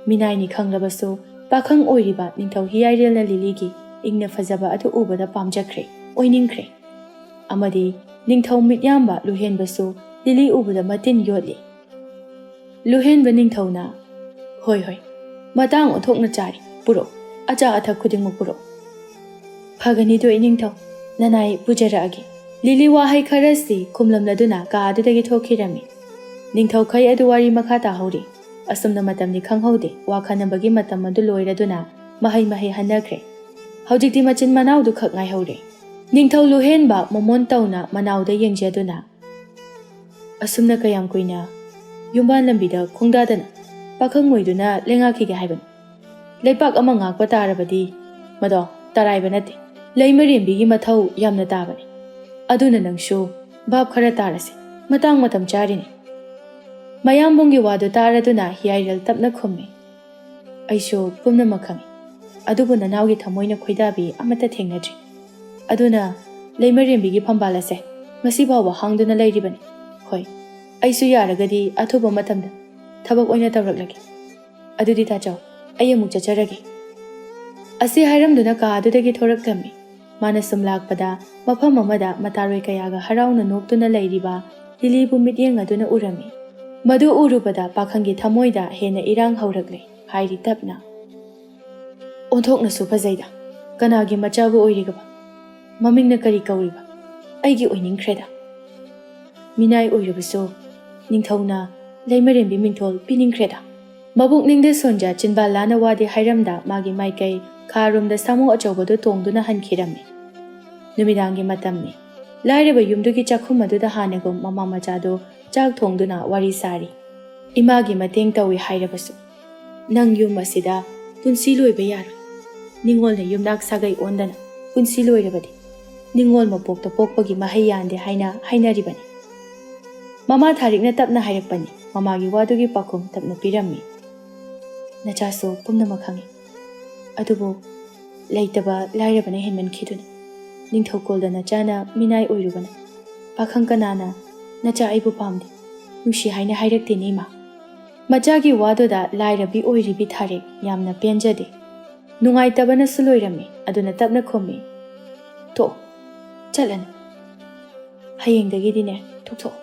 ꯃꯤꯅꯥꯏꯅꯤ ꯈꯪꯂꯕꯁꯨ ꯄꯥꯈꯪ ꯑꯣꯏꯔꯤꯕ ꯅꯤꯡꯊꯧ ꯍꯤꯌꯥꯏꯔꯦꯜꯅ ꯂꯤꯂꯤꯒꯤ ꯏꯪꯅ ꯐꯖꯕ ꯑꯗꯨ ꯎꯕꯗ ꯄꯥꯝꯖꯈ꯭ꯔꯦ, ꯑꯣꯏꯅꯤꯡꯈ꯭ꯔꯦ꯫ ꯑꯃꯗꯤ ꯅꯤꯡꯊꯧ ꯃꯤꯠꯌꯥꯝꯕ ꯂꯨꯍꯦꯟꯕꯁꯨ ꯂꯤꯂꯤ ꯎꯕꯗ ꯃꯇꯤꯟ ꯌꯣꯠꯂꯤ꯫ ꯂꯨꯍꯦꯟꯕ ꯅꯤꯡꯊꯧꯅ, "ꯍꯣꯏ, ꯍꯣꯏ, ꯃꯇꯥꯡ ꯑꯣꯟꯊꯣꯛꯅ ꯆꯥꯔꯤ, ꯄꯨꯔꯛꯎ, ꯑꯆꯥ ꯑꯊꯛ ꯈꯨꯗꯤꯡꯃꯛ ꯄꯨꯔꯛꯎ꯫" "ꯐꯒꯅꯤꯗꯣ ꯏꯅꯤꯡꯊꯧ, ꯅꯅꯥꯏ ꯄꯨꯖꯔꯛꯑꯒꯦ꯫" ꯂꯤꯂꯤ ꯋꯥꯍꯩ ꯈꯔꯁꯤ ꯈꯨꯝꯂꯝꯂꯗꯨꯅ ꯀꯥ ꯑꯗꯨꯗꯒꯤ ꯊꯣꯛꯈꯤꯔꯝꯃꯤ꯫ ꯅꯤꯡꯊꯧꯈꯩ ꯑꯗꯨ ꯋꯥꯔꯤ ꯃꯈꯥ ꯇꯥꯍꯧꯔꯤ꯫ ꯑꯁꯨꯝꯅ ꯃꯇꯝꯗꯤ ꯈꯪꯍꯧꯗꯦ꯫ ꯋꯥ ꯈꯟꯅꯕꯒꯤ ꯃꯇꯝ ꯑꯗꯨ ꯂꯣꯏꯔꯗꯨꯅ ꯃꯍꯩ ꯃꯍꯩ ꯍꯟꯅꯈ꯭ꯔꯦ꯫ ꯍꯧꯖꯤꯛꯇꯤ ꯃꯆꯤꯟ ꯃꯅꯥꯎꯗꯨ ꯈꯛ ꯉꯥꯏꯍꯧꯔꯦ꯫ ꯅꯤꯡꯊꯧ ꯂꯨꯍꯦꯟꯕ ꯃꯃꯣꯟ ꯇꯧꯅ ꯃꯅꯥꯎꯗ ꯌꯦꯡꯖꯗꯨꯅ, "ꯑꯁꯨꯝꯅ ꯀꯌꯥꯝ ꯀꯨꯏꯅ ꯌꯨꯝꯕꯥꯟ ꯂꯝꯕꯤꯗ ꯈꯣꯡꯗꯥꯗꯅ ꯄꯥꯈꯪ ꯑꯣꯏꯗꯨꯅ ꯂꯩꯉꯥꯛꯈꯤꯒꯦ ꯍꯥꯏꯕꯅꯣ? ꯂꯩꯄꯥꯛ ꯑꯃ ꯉꯥꯛꯄ ꯇꯥꯔꯕꯗꯤ ꯃꯗꯣ ꯇꯔꯥꯏꯕ ꯅꯠꯇꯦ꯫ ꯂꯩꯃꯔꯦꯝꯕꯤꯒꯤ ꯃꯊꯧ ꯌꯥꯝꯅ ꯇꯥꯕꯅꯤ꯫ ꯑꯗꯨꯅ ꯅꯪꯁꯨ ꯚꯥꯞ ꯈꯔ ꯇꯥꯔꯁꯤ꯫ ꯃꯇꯥꯡ ꯃꯇꯝ ꯆꯥꯔꯤꯅꯤ꯫" ꯃꯌꯥꯝꯕꯨꯡꯒꯤ ꯋꯥꯗꯨ ꯇꯥꯔꯗꯨꯅ ꯍꯤꯌꯥꯏꯔꯦꯜ ꯇꯞꯅ ꯈꯨꯝꯃꯤ, "ꯑꯩꯁꯨ ꯄꯨꯝꯅꯃꯛ ꯈꯪꯏ, ꯑꯗꯨꯕꯨ ꯅꯅꯥꯎꯒꯤ ꯊꯃꯣꯏꯅ ꯈꯣꯏꯗꯥꯕꯤ ꯑꯃꯠꯇ ꯊꯦꯡꯅꯗ꯭ꯔꯤ꯫ ꯑꯗꯨꯅ ꯂꯩꯃꯔꯦꯝꯕꯤꯒꯤ ꯐꯝꯕꯥꯜ ꯑꯁꯦ ꯉꯁꯤ ꯐꯥꯎꯕ ꯍꯥꯡꯗꯨꯅ ꯂꯩꯔꯤꯕꯅꯤ꯫ ꯍꯣꯏ, ꯑꯩꯁꯨ ꯌꯥꯔꯒꯗꯤ ꯑꯊꯨꯕ ꯃꯇꯝꯗ ꯊꯕꯛ ꯑꯣꯏꯅ ꯇꯧꯔꯛꯂꯒꯦ꯫ ꯑꯗꯨꯗꯤ ꯇꯥꯆꯧ, ꯑꯩ ꯑꯃꯨꯛ ꯆꯠꯆꯔꯒꯦ꯫" ꯑꯁꯤ ꯍꯥꯏꯔꯝꯗꯨꯅ ꯀꯥ ꯑꯗꯨꯗꯒꯤ ꯊꯣꯔꯛꯂꯝꯃꯤ꯫ ꯃꯥꯅ ꯁꯨꯝ ꯂꯥꯛꯄꯗ ꯃꯐꯝ ꯑꯃꯗ ꯃꯇꯥꯔꯣꯏ ꯀꯌꯥꯒ ꯍꯔꯥꯎꯅ ꯅꯣꯛꯇꯨꯅ ꯂꯩꯔꯤꯕ ꯂꯤꯂꯤꯕꯨ ꯃꯤꯠꯌꯦꯡ ꯑꯗꯨꯅ ꯎꯔꯝꯃꯤ꯫ ꯃꯗꯨ ꯎꯔꯨꯕꯗ ꯄꯥꯈꯪꯒꯤ ꯊꯃꯣꯏꯗ ꯍꯦꯟꯅ ꯏꯔꯥꯡ ꯍꯧꯔꯛꯂꯦ꯫ ꯍꯥꯏꯔꯤ ꯇꯞꯅ, "ꯑꯣꯟꯊꯣꯛꯅꯁꯨ ꯐꯖꯩꯗ꯫ ꯀꯅꯥꯒꯤ ꯃꯆꯥꯕꯨ ꯑꯣꯏꯔꯤꯒꯕ? ꯃꯃꯤꯡꯅ ꯀꯔꯤ ꯀꯧꯔꯤꯕ? ꯑꯩꯒꯤ ꯑꯣꯏꯅꯤꯡꯈ꯭ꯔꯦꯗ꯫ ꯃꯤꯅꯥꯏ ꯑꯣꯏꯔꯕꯁꯨ ꯅꯤꯡꯊꯧꯅ ꯂꯩꯃꯔꯦꯝꯕꯤ ꯃꯤꯡꯊꯣꯜ ꯄꯤꯅꯤꯡꯈ꯭ꯔꯦꯗ꯫" ꯃꯕꯨꯛꯅꯤꯡꯗ ꯁꯣꯟꯖ ꯆꯤꯟꯕꯥꯜ ꯂꯥꯅ ꯋꯥꯗꯤ ꯍꯥꯏꯔꯝꯗ ꯃꯥꯒꯤ ꯃꯥꯏꯀꯩ ꯈꯥꯔꯣꯝꯗ ꯁꯥꯃꯨ ꯑꯆꯧꯕꯗꯨ ꯇꯣꯡꯗꯨꯅ ꯍꯟꯈꯤꯔꯝꯃꯤ꯫ ꯅꯨꯃꯤꯗꯥꯡꯒꯤ ꯃꯇꯝꯅꯤ꯫ ꯂꯥꯏꯔꯕ ꯌꯨꯝꯗꯨꯒꯤ ꯆꯥꯛꯈꯨꯝ ꯑꯗꯨꯗ ꯍꯥꯟꯅꯒꯨꯝ ꯃꯃꯥ ꯃꯆꯥꯗꯨ ꯆꯥꯛ ꯊꯣꯡꯗꯨꯅ ꯋꯥꯔꯤ ꯁꯥꯔꯤ꯫ ꯏꯃꯥꯒꯤ ꯃꯇꯦꯡ ꯇꯧꯏ ꯍꯥꯏꯔꯕꯁꯨ, ꯅꯪ ꯌꯨꯝ ꯑꯁꯤꯗ ꯄꯨꯟꯁꯤ ꯂꯣꯏꯕ ꯌꯥꯔꯣꯏ꯫ ꯅꯤꯉꯣꯜꯅ ꯌꯨꯝꯅꯥꯛ ꯁꯥꯒꯩ ꯑꯣꯟꯗꯅ ꯄꯨꯟꯁꯤ ꯂꯣꯏꯔꯕꯗꯤ ꯅꯤꯉꯣꯜ ꯃꯄꯣꯛꯇ ꯄꯣꯛꯄꯒꯤ ꯃꯍꯩ ꯌꯥꯟꯗꯦ ꯍꯥꯏꯅ ꯍꯥꯏꯅꯔꯤꯕꯅꯤ꯫ ꯃꯃꯥ ꯊꯥꯔꯤꯛꯅ ꯇꯞꯅ ꯍꯥꯏꯔꯛꯄꯅꯤ꯫ ꯃꯃꯥꯒꯤ ꯋꯥꯗꯨꯒꯤ ꯄꯥꯎꯈꯨꯝ ꯇꯞꯅ ꯄꯤꯔꯝꯃꯤ꯫ ꯅꯆꯥꯁꯨ ꯄꯨꯝꯅꯃꯛ ꯈꯪꯏ꯫ ꯑꯗꯨꯕꯨ ꯂꯩꯇꯕ ꯂꯥꯏꯔꯕꯅ ꯍꯦꯟꯃꯟꯈꯤꯗꯨꯅ ꯅꯤꯡꯊꯧꯀꯣꯜꯗ ꯅꯆꯥꯅ ꯃꯤꯅꯥꯏ ꯑꯣꯏꯔꯨꯕꯅ ꯄꯥꯈꯪ ꯀꯅꯥꯅ ꯅꯆꯥ ꯑꯩꯕꯨ ꯄꯥꯝꯗꯦ, ꯅꯨꯡꯁꯤ ꯍꯥꯏꯅ ꯍꯥꯏꯔꯛꯇꯦꯅꯦ ꯏꯃꯥ꯫ ꯃꯆꯥꯒꯤ ꯋꯥꯗꯨꯗ ꯂꯥꯏꯔꯕꯤ ꯑꯣꯏꯔꯤꯕꯤ ꯊꯥꯔꯦꯛ ꯌꯥꯝꯅ ꯄꯦꯟꯖꯗꯦ꯫ ꯅꯨꯡꯉꯥꯏꯇꯕꯅꯁꯨ ꯂꯣꯏꯔꯝꯃꯤ꯫ ꯑꯗꯨꯅ ꯇꯞꯅ ꯈꯨꯝꯃꯤ, "ꯊꯣꯛꯑꯣ, ꯆꯠꯂꯅꯤ꯫ ꯍꯌꯦꯡꯗꯒꯤꯗꯤꯅꯦ ꯊꯣꯛꯊꯣꯛꯑꯣ꯫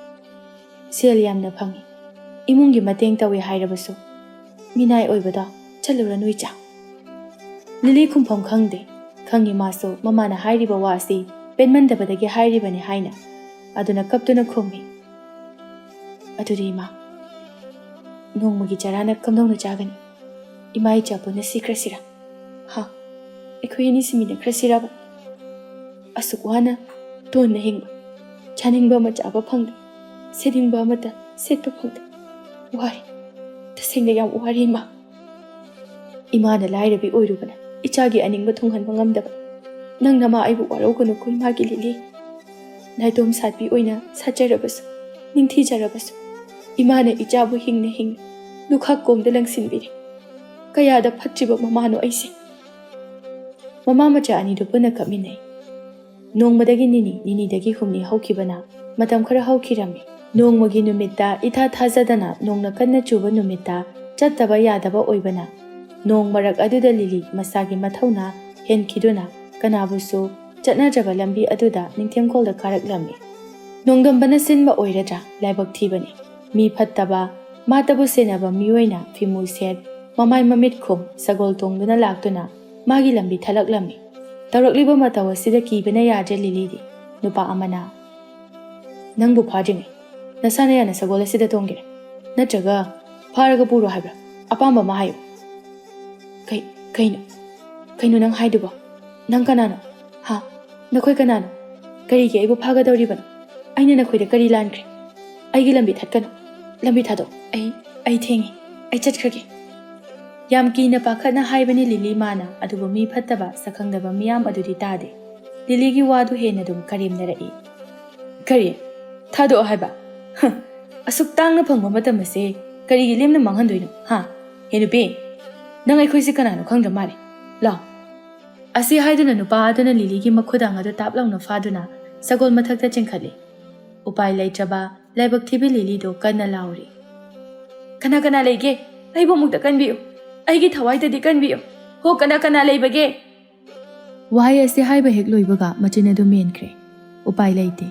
ꯁꯦꯜ ꯌꯥꯝꯅ ꯐꯪꯉꯤ꯫ ꯏꯃꯨꯡꯒꯤ ꯃꯇꯦꯡ ꯇꯧꯏ ꯍꯥꯏꯔꯕꯁꯨ ꯃꯤꯅꯥꯏ ꯑꯣꯏꯕꯗꯣ ꯆꯠꯂꯨꯔꯅꯨ ꯏꯆꯥ꯫" ꯂꯤꯂꯤ ꯈꯨꯝꯐꯝ ꯈꯪꯗꯦ꯫ ꯈꯪꯉꯤ ꯃꯥꯁꯨ ꯃꯃꯥꯅ ꯍꯥꯏꯔꯤꯕ ꯋꯥ ꯑꯁꯤ ꯄꯦꯟꯃꯟꯗꯕꯗꯒꯤ ꯍꯥꯏꯔꯤꯕꯅꯤ ꯍꯥꯏꯅ꯫ ꯑꯗꯨꯅ ꯀꯞꯇꯨꯅ ꯈꯨꯝꯃꯤ, "ꯑꯗꯨꯗꯤ ꯏꯃꯥ, ꯅꯣꯡꯃꯒꯤ ꯆꯔꯥꯅ ꯀꯝꯗꯧꯅ ꯆꯥꯒꯅꯤ? ꯏꯃꯥ ꯏꯆꯥ ꯄꯨꯟꯅ ꯁꯤꯈ꯭ꯔꯁꯤꯔꯥ? ꯍꯥ? ꯑꯩꯈꯣꯏ ꯑꯅꯤ ꯁꯤꯃꯤꯟꯅꯈ꯭ꯔꯁꯤꯔꯕ? ꯑꯁꯨꯛ ꯋꯥꯅ ꯇꯣꯟꯅ ꯍꯤꯡꯕ, ꯆꯥꯅꯤꯡꯕ ꯑꯃ ꯆꯥꯕ ꯐꯪꯗꯦ, ꯁꯦꯠꯅꯤꯡꯕ ꯑꯃꯠꯇ ꯁꯦꯠꯄ ꯐꯪꯗꯦ꯫ ꯋꯥꯔꯦ, ꯇꯁꯦꯡꯅ ꯌꯥꯝ ꯋꯥꯔꯦ ꯏꯃꯥ꯫ ꯏꯃꯥꯅ ꯂꯥꯏꯔꯕꯤ ꯑꯣꯏꯔꯨꯕꯅ ꯏꯆꯥꯒꯤ ꯑꯅꯤꯡꯕ ꯊꯨꯡꯍꯟꯕ ꯉꯝꯗꯕ꯫ ꯅꯪ ꯅꯃꯥ ꯑꯩꯕꯨ ꯋꯥꯔꯧꯒꯅꯨꯀꯣ ꯏꯃꯥꯒꯤ ꯂꯤꯂꯤ꯫ ꯅꯥꯏꯇꯣꯝ ꯁꯥꯠꯄꯤ ꯑꯣꯏꯅ ꯁꯥꯠꯆꯔꯕꯁꯨ, ꯅꯤꯡꯊꯤꯖꯔꯕꯁꯨ, ꯏꯃꯥꯅ ꯏꯆꯥꯕꯨ ꯍꯤꯡꯅ ꯍꯤꯡꯅ ꯂꯨꯈꯥꯛ ꯀꯣꯝꯗ ꯂꯪꯁꯤꯟꯕꯤꯔꯦ꯫ ꯀꯌꯥꯗ ꯐꯠꯇ꯭ꯔꯤꯕ ꯃꯃꯥꯅꯣ ꯑꯩꯁꯦ꯫" ꯃꯃꯥ ꯃꯆꯥ ꯑꯅꯤꯗꯨ ꯄꯨꯟꯅ ꯀꯞꯃꯤꯟꯅꯩ꯫ ꯅꯣꯡꯃꯗꯒꯤ ꯅꯤꯅꯤ, ꯅꯤꯅꯤꯗꯒꯤ ꯍꯨꯝꯅꯤ ꯍꯧꯈꯤꯕꯅ ꯃꯇꯝ ꯈꯔ ꯍꯧꯈꯤꯔꯝꯃꯤ꯫ ꯅꯣꯡꯃꯒꯤ ꯅꯨꯃꯤꯠꯇ ꯏꯊꯥ ꯊꯥꯖꯗꯅ ꯅꯣꯡꯅ ꯀꯟꯅ ꯆꯨꯕ ꯅꯨꯃꯤꯠꯇ ꯆꯠꯇꯕ ꯌꯥꯗꯕ ꯑꯣꯏꯕꯅ, ꯅꯣꯡ ꯃꯔꯛ ꯑꯗꯨꯗ ꯂꯤꯂꯤ ꯃꯁꯥꯒꯤ ꯃꯊꯧꯅꯥ ꯍꯦꯟꯈꯤꯗꯨꯅ ꯀꯅꯥꯕꯨꯁꯨ ꯆꯠꯅꯗ꯭ꯔꯕ ꯂꯝꯕꯤ ꯑꯗꯨꯗ ꯅꯤꯡꯊꯦꯝꯈꯣꯜꯗ ꯀꯥꯔꯛꯂꯝꯃꯤ꯫ ꯅꯣꯡꯗꯝꯕꯅ ꯁꯤꯟꯕ ꯑꯣꯏꯔꯗ꯭ꯔꯥ? ꯂꯥꯏꯕꯛ ꯊꯤꯕꯅꯤ꯫ ꯃꯤ ꯐꯠꯇꯕ, ꯃꯥꯇꯕꯨ ꯁꯦꯟꯅꯕ ꯃꯤꯑꯣꯏꯅ ꯐꯤꯃꯨ ꯁꯦꯠ, ꯃꯃꯥꯏ ꯃꯃꯤꯠ ꯈꯨꯝ, ꯁꯒꯣꯜ ꯇꯣꯡꯗꯨꯅ ꯂꯥꯛꯇꯨꯅ ꯃꯥꯒꯤ ꯂꯝꯕꯤ ꯊꯠꯂꯛꯂꯝꯃꯤ꯫ ꯇꯧꯔꯛꯂꯤꯕ ꯃꯇꯧ ꯑꯁꯤꯗ ꯀꯤꯕꯅ ꯌꯥꯗ꯭ꯔꯦ ꯂꯤꯂꯤꯗꯤ꯫ ꯅꯨꯄꯥ ꯑꯃꯅ, "ꯅꯪꯕꯨ ꯐꯥꯗ꯭ꯔꯤꯉꯩ ꯅꯁꯥꯅ ꯌꯥꯅ ꯁꯒꯣꯜ ꯑꯁꯤꯗ ꯇꯣꯡꯒꯦꯔꯥ? ꯅꯠꯇ꯭ꯔꯒ ꯐꯥꯔꯒ ꯄꯨꯔꯣ ꯍꯥꯏꯕ꯭ꯔꯥ? ꯑꯄꯥꯝꯕ ꯑꯃ ꯍꯥꯏꯌꯨ꯫" "ꯀꯩ, ꯀꯩꯅꯣ? ꯀꯩꯅꯣ ꯅꯪ ꯍꯥꯏꯗꯨꯕꯣ? ꯅꯪ ꯀꯅꯥꯅꯣ? ꯍꯥ? ꯅꯈꯣꯏ ꯀꯅꯥꯅꯣ?" "ꯀꯔꯤꯒꯤ ꯑꯩꯕꯨ ꯐꯥꯒꯗꯧꯔꯤꯕꯅꯣ? ꯑꯩꯅ ꯅꯈꯣꯏꯗ ꯀꯔꯤ ꯂꯥꯟꯈ꯭ꯔꯦ? ꯑꯩꯒꯤ ꯂꯝꯕꯤ ꯊꯠꯀꯅꯨ꯫ ꯂꯝꯕꯤ ꯊꯥꯗꯣꯛ꯫ ꯑꯩ, ꯑꯩ ꯊꯦꯡꯉꯤ꯫ ꯑꯩ ꯆꯠꯈ꯭ꯔꯒꯦ꯫" ꯌꯥꯝ ꯀꯤꯅ ꯄꯥꯈꯠꯅ ꯍꯥꯏꯕꯅꯤ ꯂꯤꯂꯤ ꯃꯥꯅ, ꯑꯗꯨꯕꯨ ꯃꯤ ꯐꯠꯇꯕ, ꯁꯛꯈꯪꯗꯕ ꯃꯤꯌꯥꯝ ꯑꯗꯨꯗꯤ ꯇꯥꯗꯦ꯫ ꯂꯤꯂꯤꯒꯤ ꯋꯥꯗꯨ ꯍꯦꯟꯅ ꯑꯗꯨꯝ ꯀꯔꯦꯝꯅꯔꯛꯏ꯫ "ꯀꯔꯤ? ꯊꯥꯗꯣꯛꯑꯣ ꯍꯥꯏꯕ? ꯍ! ꯑꯁꯨꯛ ꯇꯥꯡꯅ ꯐꯪꯕ ꯃꯇꯝ ꯑꯁꯦ ꯀꯔꯤꯒꯤ ꯂꯦꯝꯅ ꯃꯥꯡꯍꯟꯗꯣꯏꯅꯣ, ꯍꯥ? ꯍꯦ ꯅꯨꯄꯤ, ꯅꯪ ꯑꯩꯈꯣꯏꯁꯦ ꯀꯅꯥꯅꯣ ꯈꯪꯗ꯭ꯔ ꯃꯥꯜꯂꯦ꯫ ꯂꯥꯎ꯫" ꯑꯁꯤ ꯍꯥꯏꯗꯨꯅ ꯅꯨꯄꯥ ꯑꯗꯨꯅ ꯂꯤꯂꯤꯒꯤ ꯃꯈꯨꯗꯥꯡ ꯑꯗꯨ ꯇꯥꯞ ꯂꯥꯎꯅ ꯐꯥꯗꯨꯅ ꯁꯒꯣꯜ ꯃꯊꯛꯇ ꯆꯤꯡꯈꯠꯂꯤ꯫ ꯎꯄꯥꯏ ꯂꯩꯇ꯭ꯔꯕ ꯂꯥꯏꯕꯛ ꯊꯤꯕꯤ ꯂꯤꯂꯤꯗꯨ ꯀꯟꯅ ꯂꯥꯎꯔꯤ꯫ "ꯀꯅꯥ ꯀꯅꯥ ꯂꯩꯒꯦ? ꯑꯩꯕꯨ ꯑꯃꯨꯛꯇ ꯀꯟꯕꯤꯌꯨ꯫ ꯑꯩꯒꯤ ꯊꯋꯥꯏꯗꯗꯤ ꯀꯟꯕꯤꯌꯨ꯫ ꯍꯣ, ꯀꯅꯥ ꯀꯅꯥ ꯂꯩꯕꯒꯦ?" ꯋꯥꯍꯩ ꯑꯁꯤ ꯍꯥꯏꯕ ꯍꯦꯛ ꯂꯣꯏꯕꯒ ꯃꯆꯤꯟ ꯑꯗꯨ ꯃꯦꯟꯈ꯭ꯔꯦ꯫ ꯎꯄꯥꯏ ꯂꯩꯇꯦ꯫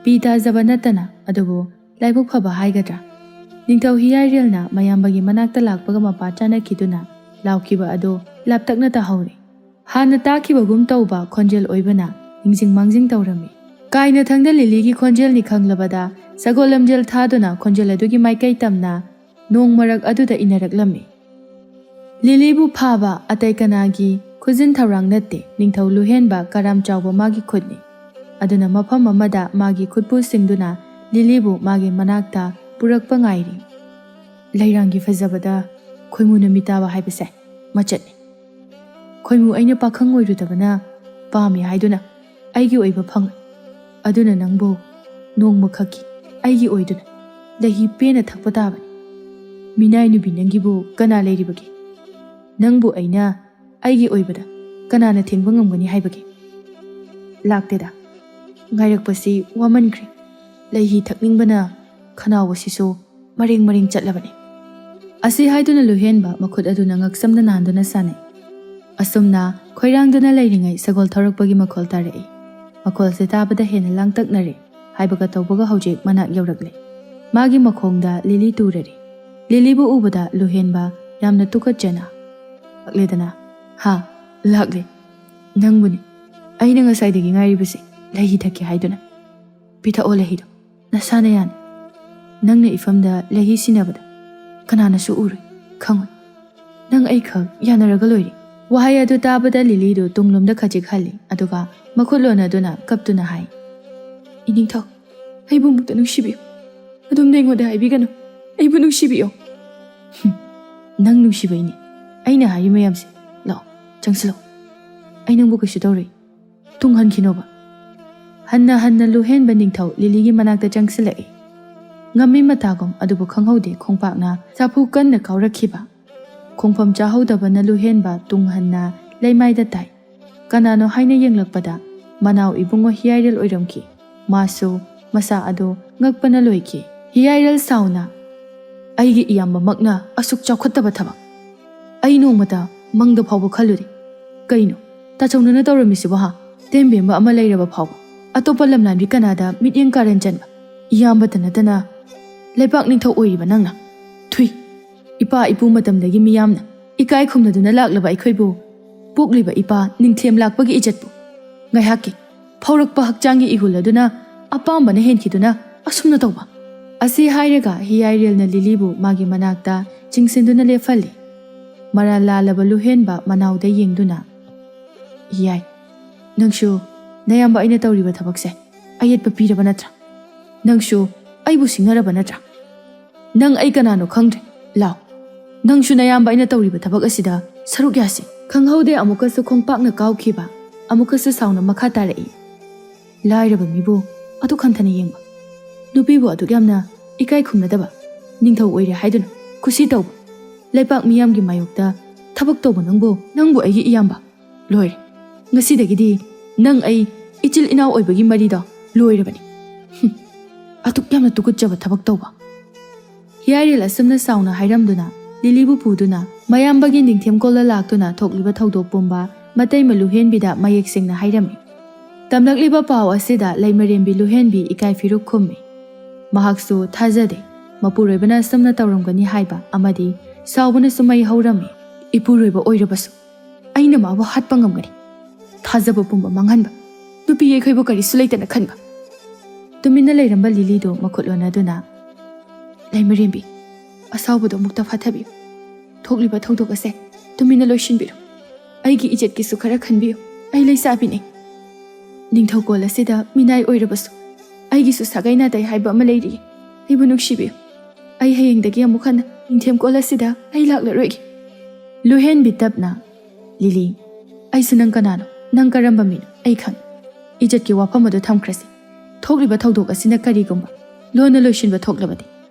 ꯄꯤ ꯇꯥꯖꯕ ꯅꯠꯇꯅ, ꯑꯗꯨꯕꯨ ꯂꯥꯏꯕꯛ ꯐꯕ ꯍꯥꯏꯒꯗ꯭ꯔꯥ? ꯅꯤꯡꯊꯧ ꯍꯤꯌꯥꯏꯔꯦꯜꯅ ꯃꯌꯥꯝꯕꯒꯤ ꯃꯅꯥꯛꯇ ꯂꯥꯛꯄꯒ ꯃꯄꯥ ꯆꯥꯅꯈꯤꯗꯨꯅ ꯂꯥꯎꯈꯤꯕ ꯑꯗꯨ ꯂꯥꯞꯇꯛꯅ ꯇꯥꯍꯧꯔꯦ꯫ ꯍꯥꯟꯅ ꯇꯥꯈꯤꯕꯒꯨꯝ ꯇꯧꯕ ꯈꯣꯟꯖꯦꯜ ꯑꯣꯏꯕꯅ ꯅꯤꯡꯁꯤꯡ ꯃꯥꯡꯖꯤꯡ ꯇꯧꯔꯝꯃꯤ꯫ ꯀꯥꯏꯅꯊꯪꯗ ꯂꯤꯂꯤꯒꯤ ꯈꯣꯟꯖꯦꯜꯅꯤ ꯈꯪꯂꯕꯗ ꯁꯒꯣꯜ ꯂꯝꯖꯦꯜ ꯊꯥꯗꯨꯅ ꯈꯣꯟꯖꯦꯜ ꯑꯗꯨꯒꯤ ꯃꯥꯏꯀꯩ ꯇꯝꯅ ꯅꯣꯡ ꯃꯔꯛ ꯑꯗꯨꯗ ꯏꯟꯅꯔꯛꯂꯝꯃꯤ꯫ ꯂꯤꯂꯤꯕꯨ ꯐꯥꯕ ꯑꯇꯩ ꯀꯅꯥꯒꯤ ꯈꯨꯖꯤꯟ ꯊꯧꯔꯥꯡ ꯅꯠꯇꯦ, ꯅꯤꯡꯊꯧ ꯂꯨꯍꯦꯟꯕ ꯀꯔꯥꯝ ꯆꯥꯎꯕ ꯃꯥꯒꯤ ꯈꯨꯠꯅꯤ꯫ ꯑꯗꯨꯅ ꯃꯐꯝ ꯑꯃꯗ ꯃꯥꯒꯤ ꯈꯨꯠꯄꯨ ꯁꯤꯡꯗꯨꯅ ꯂꯤꯂꯤꯕꯨ ꯃꯥꯒꯤ ꯃꯅꯥꯛꯇ ꯄꯨꯔꯛꯄ ꯉꯥꯏꯔꯤ꯫ ꯂꯩꯔꯥꯡꯒꯤ ꯐꯖꯕꯗ ꯈꯣꯏꯃꯨꯅ ꯃꯤꯇꯥꯕ ꯍꯥꯏꯕꯁꯦ ꯃꯆꯠꯅꯤ꯫ ꯈꯣꯏꯃꯨ ꯑꯩꯅ ꯄꯥꯈꯪ ꯑꯣꯏꯔꯨꯗꯕꯅ ꯄꯥꯝꯃꯤ ꯍꯥꯏꯗꯨꯅ ꯑꯩꯒꯤ ꯑꯣꯏꯕ ꯐꯪꯂꯦ꯫ ꯑꯗꯨꯅ ꯅꯪꯕꯨ ꯅꯣꯡꯃꯈꯛꯀꯤ ꯑꯩꯒꯤ ꯑꯣꯏꯗꯨꯅ ꯂꯩꯍꯤ ꯄꯦꯟꯅ ꯊꯛꯄ ꯇꯥꯕꯅꯤ꯫ ꯃꯤꯅꯥꯏ ꯅꯨꯄꯤ ꯅꯪꯒꯤꯕꯨ ꯀꯅꯥ ꯂꯩꯔꯤꯕꯒꯦ? ꯅꯪꯕꯨ ꯑꯩꯅ ꯑꯩꯒꯤ ꯑꯣꯏꯕꯗ ꯀꯅꯥꯅ ꯊꯤꯡꯕ ꯉꯝꯒꯅꯤ ꯍꯥꯏꯕꯒꯦ? ꯂꯥꯛꯇꯦꯗ꯫ ꯉꯥꯏꯔꯛꯄꯁꯤ ꯋꯥꯃꯟꯈ꯭ꯔꯦ꯫ ꯂꯩꯍꯤ ꯊꯛꯅꯤꯡꯕꯅ ꯈꯅꯥꯎ ꯑꯁꯤꯁꯨ ꯃꯔꯦꯡ ꯃꯔꯦꯡ ꯆꯠꯂꯕꯅꯤ꯫ ꯑꯁꯤ ꯍꯥꯏꯗꯨꯅ ꯂꯨꯍꯦꯟꯕ ꯃꯈꯨꯠ ꯑꯗꯨꯅ ꯉꯛꯁꯝꯗ ꯅꯥꯟꯗꯨꯅ ꯁꯥꯟꯅꯩ꯫ ꯑꯁꯨꯝꯅ ꯈꯣꯏꯔꯥꯡꯗꯨꯅ ꯂꯩꯔꯤꯉꯩ ꯁꯒꯣꯜ ꯊꯧꯔꯛꯄꯒꯤ ꯃꯈꯣꯜ ꯇꯥꯔꯛꯏ꯫ ꯃꯈꯣꯜꯁꯦ ꯇꯥꯕꯗ ꯍꯦꯟꯅ ꯂꯥꯡꯇꯛꯅꯔꯦ꯫ ꯍꯥꯏꯕꯒ ꯇꯧꯕꯒ ꯍꯧꯖꯤꯛ ꯃꯅꯥꯛ ꯌꯧꯔꯛꯂꯦ꯫ ꯃꯥꯒꯤ ꯃꯈꯣꯡꯗ ꯂꯤꯂꯤ ꯇꯨꯔꯔꯤ꯫ ꯂꯤꯂꯤꯕꯨ ꯎꯕꯗ ꯂꯨꯍꯦꯟꯕ ꯌꯥꯝꯅ ꯇꯨꯀꯠꯆꯅ, "ꯂꯥꯛꯂꯦꯗꯅ?" "ꯍꯥ, ꯂꯥꯛꯂꯦ꯫ ꯅꯪꯕꯨꯅꯤ꯫ ꯑꯩꯅ ꯉꯁꯥꯏꯗꯒꯤ ꯉꯥꯏꯔꯤꯕꯁꯦ, ꯂꯩꯍꯤ ꯊꯛꯀꯦ ꯍꯥꯏꯗꯨꯅ꯫ ꯄꯤꯊꯛꯑꯣ ꯂꯩꯍꯤꯗꯣ꯫ ꯅꯁꯥꯅ ꯌꯥꯅꯤ꯫ ꯅꯪꯅ ꯏꯐꯝꯗ ꯂꯩꯍꯤ ꯁꯤꯟꯅꯕꯗ ꯀꯅꯥꯅꯁꯨ ꯎꯔꯣꯏ, ꯈꯪꯉꯣꯏ꯫ ꯅꯪ ꯑꯩꯈꯛ ꯌꯥꯅꯔꯒ ꯂꯣꯏꯔꯦ꯫" ꯋꯥꯍꯩ ꯑꯗꯨ ꯇꯥꯕꯗ ꯂꯤꯂꯤꯗꯨ ꯇꯨꯡꯂꯣꯝꯗ ꯈꯖꯤꯛ ꯍꯜꯂꯤ, ꯑꯗꯨꯒ ꯃꯈꯨꯠ ꯂꯣꯟꯅꯗꯨꯅ ꯀꯞꯇꯨꯅ ꯍꯥꯏ, "ꯏꯅꯤꯡꯊꯧ, ꯑꯩꯕꯨ ꯑꯃꯨꯛꯇ ꯅꯨꯡꯁꯤꯕꯤꯌꯨ꯫ ꯑꯗꯨꯝꯅ ꯑꯩꯉꯣꯟꯗ ꯍꯥꯏꯕꯤꯒꯅꯨ꯫ ꯑꯩꯕꯨ ꯅꯨꯡꯁꯤꯕꯤꯌꯨ꯫" "ꯍꯨꯝ, ꯅꯪ ꯅꯨꯡꯁꯤꯕꯩꯅꯤ ꯑꯩꯅ ꯍꯥꯏꯔꯤ ꯃꯌꯥꯝꯁꯦ꯫ ꯂꯥꯛꯑꯣ, ꯆꯪꯁꯤꯜꯂꯛꯑꯣ꯫ ꯑꯩ ꯅꯪꯕꯨ ꯀꯩꯁꯨ ꯇꯧꯔꯣꯏ꯫ ꯇꯨꯡꯍꯟꯈꯤꯅꯣꯕ꯫" ꯍꯟꯅ ꯍꯟꯅ ꯂꯨꯍꯦꯟꯕ ꯅꯤꯡꯊꯧ ꯂꯤꯂꯤꯒꯤ ꯃꯅꯥꯛꯇ ꯆꯪꯁꯤꯜꯂꯛꯏ꯫ ꯉꯝꯃꯤ ꯃꯇꯥꯒꯨꯝ ꯑꯗꯨꯕꯨ ꯈꯪꯍꯧꯗꯦ ꯈꯣꯡꯄꯥꯛꯅ ꯆꯥꯐꯨ ꯀꯟꯅ ꯀꯥꯎꯔꯛꯈꯤꯕ꯫ ꯈꯣꯡꯐꯝ ꯆꯥꯍꯧꯗꯕꯅ ꯂꯨꯍꯦꯟꯕ ꯇꯨꯡ ꯍꯟꯅ ꯂꯩꯃꯥꯏꯗ ꯇꯥꯏ꯫ ꯀꯅꯥꯅꯣ ꯍꯥꯏꯅ ꯌꯦꯡꯂꯛꯄꯗ ꯃꯅꯥꯎ ꯏꯕꯨꯡꯉꯣ ꯍꯤꯌꯥꯏꯔꯦꯜ ꯑꯣꯏꯔꯝꯈꯤ꯫ ꯃꯥꯁꯨ ꯃꯁꯥ ꯑꯗꯨ ꯉꯛꯄꯅ ꯂꯣꯏꯈꯤ꯫ ꯍꯤꯌꯥꯏꯔꯦꯜ ꯁꯥꯎꯅ, "ꯑꯩꯒꯤ ꯏꯌꯥꯝꯕꯃꯛꯅ ꯑꯁꯨꯛ ꯆꯥꯎꯈꯠꯇꯕ ꯊꯕꯛ ꯑꯩ ꯅꯣꯡꯃꯇ ꯃꯪꯗ ꯐꯥꯎꯕ ꯈꯜꯂꯨꯗꯦ꯫ ꯀꯩꯅꯣ ꯇꯥꯆꯧꯅꯅ ꯇꯧꯔꯝꯃꯤꯁꯤꯕꯣ ꯍꯥ? ꯇꯦꯝꯕꯦꯝꯕ ꯑꯃ ꯂꯩꯔꯕ ꯐꯥꯎꯕ ꯑꯇꯣꯞꯄ ꯂꯝꯂꯥꯟꯕꯤ ꯀꯅꯥꯗ ꯃꯤꯠꯌꯦꯡ ꯀꯥꯔꯦꯟ ꯆꯟꯕ? ꯏꯌꯥꯝꯕꯇ ꯅꯠꯇꯅ ꯂꯩꯕꯥꯛ ꯅꯤꯡꯊꯧ ꯑꯣꯏꯔꯤꯕ ꯅꯪꯅ? ꯊꯨꯏ꯫ ꯏꯄꯥ ꯏꯄꯨ ꯃꯇꯝꯗꯒꯤ ꯃꯤꯌꯥꯝꯅ ꯏꯀꯥꯏ ꯈꯨꯝꯅꯗꯨꯅ ꯂꯥꯛꯂꯕ ꯑꯩꯈꯣꯏꯕꯨ, ꯄꯣꯛꯂꯤꯕ ꯏꯄꯥ ꯅꯤꯡꯊꯦꯝ ꯂꯥꯛꯄꯒꯤ ꯏꯖꯠꯄꯨ ꯉꯥꯏꯍꯥꯛꯀꯤ ꯐꯥꯎꯔꯛꯄ ꯍꯛꯆꯥꯡꯒꯤ ꯏꯍꯨꯜ ꯑꯗꯨꯅ ꯑꯄꯥꯝꯕꯅ ꯍꯦꯟꯈꯤꯗꯨꯅ ꯑꯁꯨꯝꯅ ꯇꯧꯕ?" ꯑꯁꯤ ꯍꯥꯏꯔꯒ ꯍꯤꯌꯥꯏꯔꯦꯜꯅ ꯂꯤꯂꯤꯕꯨ ꯃꯥꯒꯤ ꯃꯅꯥꯛꯇ ꯆꯤꯡꯁꯤꯟꯗꯨꯅ ꯂꯦꯞꯍꯜꯂꯤ꯫ ꯃꯔꯥꯜ ꯂꯥꯜꯂꯕ ꯂꯨꯍꯦꯟꯕ ꯃꯅꯥꯎꯗ ꯌꯦꯡꯗꯨꯅ, "ꯍꯤꯌꯥꯏ, ꯅꯪꯁꯨ ꯅꯌꯥꯝꯕ ꯑꯩꯅ ꯇꯧꯔꯤꯕ ꯊꯕꯛꯁꯦ ꯑꯌꯦꯠꯄ ꯄꯤꯔꯕ ꯅꯠꯇ꯭ꯔꯥ? ꯅꯪꯁꯨ ꯑꯩꯕꯨ ꯁꯤꯡꯅꯔꯕ ꯅꯠꯇ꯭ꯔꯥ? ꯅꯪ ꯑꯩ ꯀꯅꯥꯅꯣ ꯈꯪꯗ꯭ꯔꯦ꯫ ꯂꯥꯎ, ꯅꯪꯁꯨ ꯅꯌꯥꯝꯕ ꯑꯩꯅ ꯇꯧꯔꯤꯕ ꯊꯕꯛ ꯑꯁꯤꯗ ꯁꯔꯨꯛ ꯌꯥꯁꯤ꯫" ꯈꯪꯍꯧꯗꯦ ꯑꯃꯨꯛꯀꯁꯨ ꯈꯣꯡꯄꯥꯛꯅ ꯀꯥꯎꯈꯤꯕ, ꯑꯃꯨꯛꯀꯁꯨ ꯁꯥꯎꯅ ꯃꯈꯥ ꯇꯥꯔꯛꯏ꯫ "ꯂꯥꯏꯔꯕ ꯃꯤꯕꯨ ꯑꯗꯨꯛ ꯍꯟꯊꯅ ꯌꯦꯡꯕ, ꯅꯨꯄꯤꯕꯨ ꯑꯗꯨꯛ ꯌꯥꯝꯅ ꯏꯀꯥꯏ ꯈꯨꯝꯅꯗꯕ, ꯅꯤꯡꯊꯧ ꯑꯣꯏꯔꯦ ꯍꯥꯏꯗꯨꯅ ꯈꯨꯁꯤ ꯇꯧꯕ, ꯂꯩꯄꯥꯛ ꯃꯤꯌꯥꯝꯒꯤ ꯃꯥꯌꯣꯛꯇ ꯊꯕꯛ ꯇꯧꯕ ꯅꯪꯕꯨ, ꯅꯪꯕꯨ ꯑꯩꯒꯤ ꯏꯌꯥꯝꯕ? ꯂꯣꯏꯔꯦ꯫ ꯉꯁꯤꯗꯒꯤꯗꯤ ꯅꯪ ꯑꯩ ꯏꯆꯤꯜ ꯏꯅꯥꯎ ꯑꯣꯏꯕꯒꯤ ꯃꯔꯤꯗꯣ ꯂꯣꯏꯔꯕꯅꯤ꯫ ꯍꯨꯝ, ꯑꯗꯨꯛ ꯌꯥꯝꯅ ꯇꯨꯀꯠꯆꯕ ꯊꯕꯛ ꯇꯧꯕ꯫" ꯍꯤꯌꯥꯏꯔꯦꯜ ꯑꯁꯨꯝꯅ ꯁꯥꯎꯅ ꯍꯥꯏꯔꯝꯗꯨꯅ ꯂꯤꯂꯤꯕꯨ ꯄꯨꯗꯨꯅ ꯃꯌꯥꯝꯕꯒꯤ ꯅꯤꯡꯊꯦꯝ ꯀꯣꯜꯗ ꯂꯥꯛꯇꯨꯅ ꯊꯣꯛꯂꯤꯕ ꯊꯧꯗꯣꯛ ꯄꯨꯝꯕ ꯃꯇꯩꯃ ꯂꯨꯍꯦꯟꯕꯤꯗ ꯃꯌꯦꯛ ꯁꯦꯡꯅ ꯍꯥꯏꯔꯝꯃꯤ꯫ ꯇꯝꯂꯛꯂꯤꯕ ꯄꯥꯎ ꯑꯁꯤꯗ ꯂꯩꯃꯔꯦꯝꯕꯤ ꯂꯨꯍꯦꯟꯕꯤ ꯏꯀꯥꯏ ꯐꯤꯔꯨꯛ ꯈꯨꯝꯃꯤ꯫ ꯃꯍꯥꯛꯁꯨ ꯊꯥꯖꯗꯦ ꯃꯄꯨꯔꯣꯏꯕꯅ ꯑꯁꯨꯝꯅ ꯇꯧꯔꯝꯒꯅꯤ ꯍꯥꯏꯕ ꯑꯃꯗꯤ ꯁꯥꯎꯕꯅꯁꯨ ꯃꯩ ꯍꯧꯔꯝꯃꯤ꯫ "ꯏꯄꯨꯔꯣꯏꯕ ꯑꯣꯏꯔꯕꯁꯨ ꯑꯩꯅ ꯃꯥꯕꯨ ꯍꯥꯠꯄ ꯉꯝꯒꯅꯤ꯫ ꯊꯥꯖꯕ ꯄꯨꯝꯕ ꯃꯥꯡꯍꯟꯕ, ꯅꯨꯄꯤ ꯑꯩꯈꯣꯏꯕꯨ ꯀꯔꯤꯁꯨ ꯂꯩꯇꯅ ꯈꯟꯕ꯫" ꯇꯨꯃꯤꯟꯅ ꯂꯩꯔꯝꯕ ꯂꯤꯂꯤꯗꯨ ꯃꯈꯨꯠ ꯂꯣꯟꯅꯗꯨꯅ, "ꯂꯩꯃꯔꯦꯝꯕꯤ, ꯑꯁꯥꯎꯕꯗꯣ ꯑꯃꯨꯛꯇ ꯐꯥꯊꯕꯤꯌꯨ꯫ ꯊꯣꯛꯂꯤꯕ ꯊꯧꯗꯣꯛ ꯑꯁꯦ ꯇꯨꯃꯤꯟꯅ ꯂꯣꯏꯁꯤꯟꯕꯤꯔꯣ꯫ ꯑꯩꯒꯤ ꯏꯖꯠꯀꯤꯁꯨ ꯈꯔ ꯈꯟꯕꯤꯌꯨ꯫ ꯑꯩ ꯂꯩꯁꯥꯕꯤꯅꯤ꯫ ꯅꯤꯡꯊꯧꯀꯣꯜ ꯑꯁꯤꯗ ꯃꯤꯅꯥꯏ ꯑꯣꯏꯔꯕꯁꯨ ꯑꯩꯒꯤꯁꯨ ꯁꯥꯒꯩ ꯅꯥꯇꯩ ꯍꯥꯏꯕ ꯑꯃ ꯂꯩꯔꯤ꯫ ꯑꯩꯕꯨ ꯅꯨꯡꯁꯤꯕꯤꯌꯨ꯫ ꯑꯩ ꯍꯌꯦꯡꯗꯒꯤ ꯑꯃꯨꯛ ꯍꯟꯅ ꯅꯤꯡꯊꯦꯝꯀꯣꯜ ꯑꯁꯤꯗ ꯑꯩ ꯂꯥꯛꯂꯔꯣꯏꯒꯦ꯫ ꯂꯨꯍꯦꯟꯕꯤ ꯇꯞꯅ, "ꯂꯤꯂꯤ, ꯑꯩꯁꯨ ꯅꯪ ꯀꯅꯥꯅꯣ, ꯅꯪ ꯀꯔꯝꯕ ꯃꯤꯅꯣ ꯑꯩ ꯈꯪꯏ꯫ ꯏꯖꯠꯀꯤ ꯋꯥꯐꯝ ꯑꯗꯨ ꯊꯝꯈ꯭ꯔꯁꯤ꯫ ꯊꯣꯛꯂꯤꯕ ꯊꯧꯗꯣꯛ ꯑꯁꯤꯅ ꯀꯔꯤꯒꯨꯝꯕ ꯂꯣꯟꯅ ꯂꯣꯏꯁꯤꯟꯕ ꯊꯣꯛꯂꯕꯗꯤ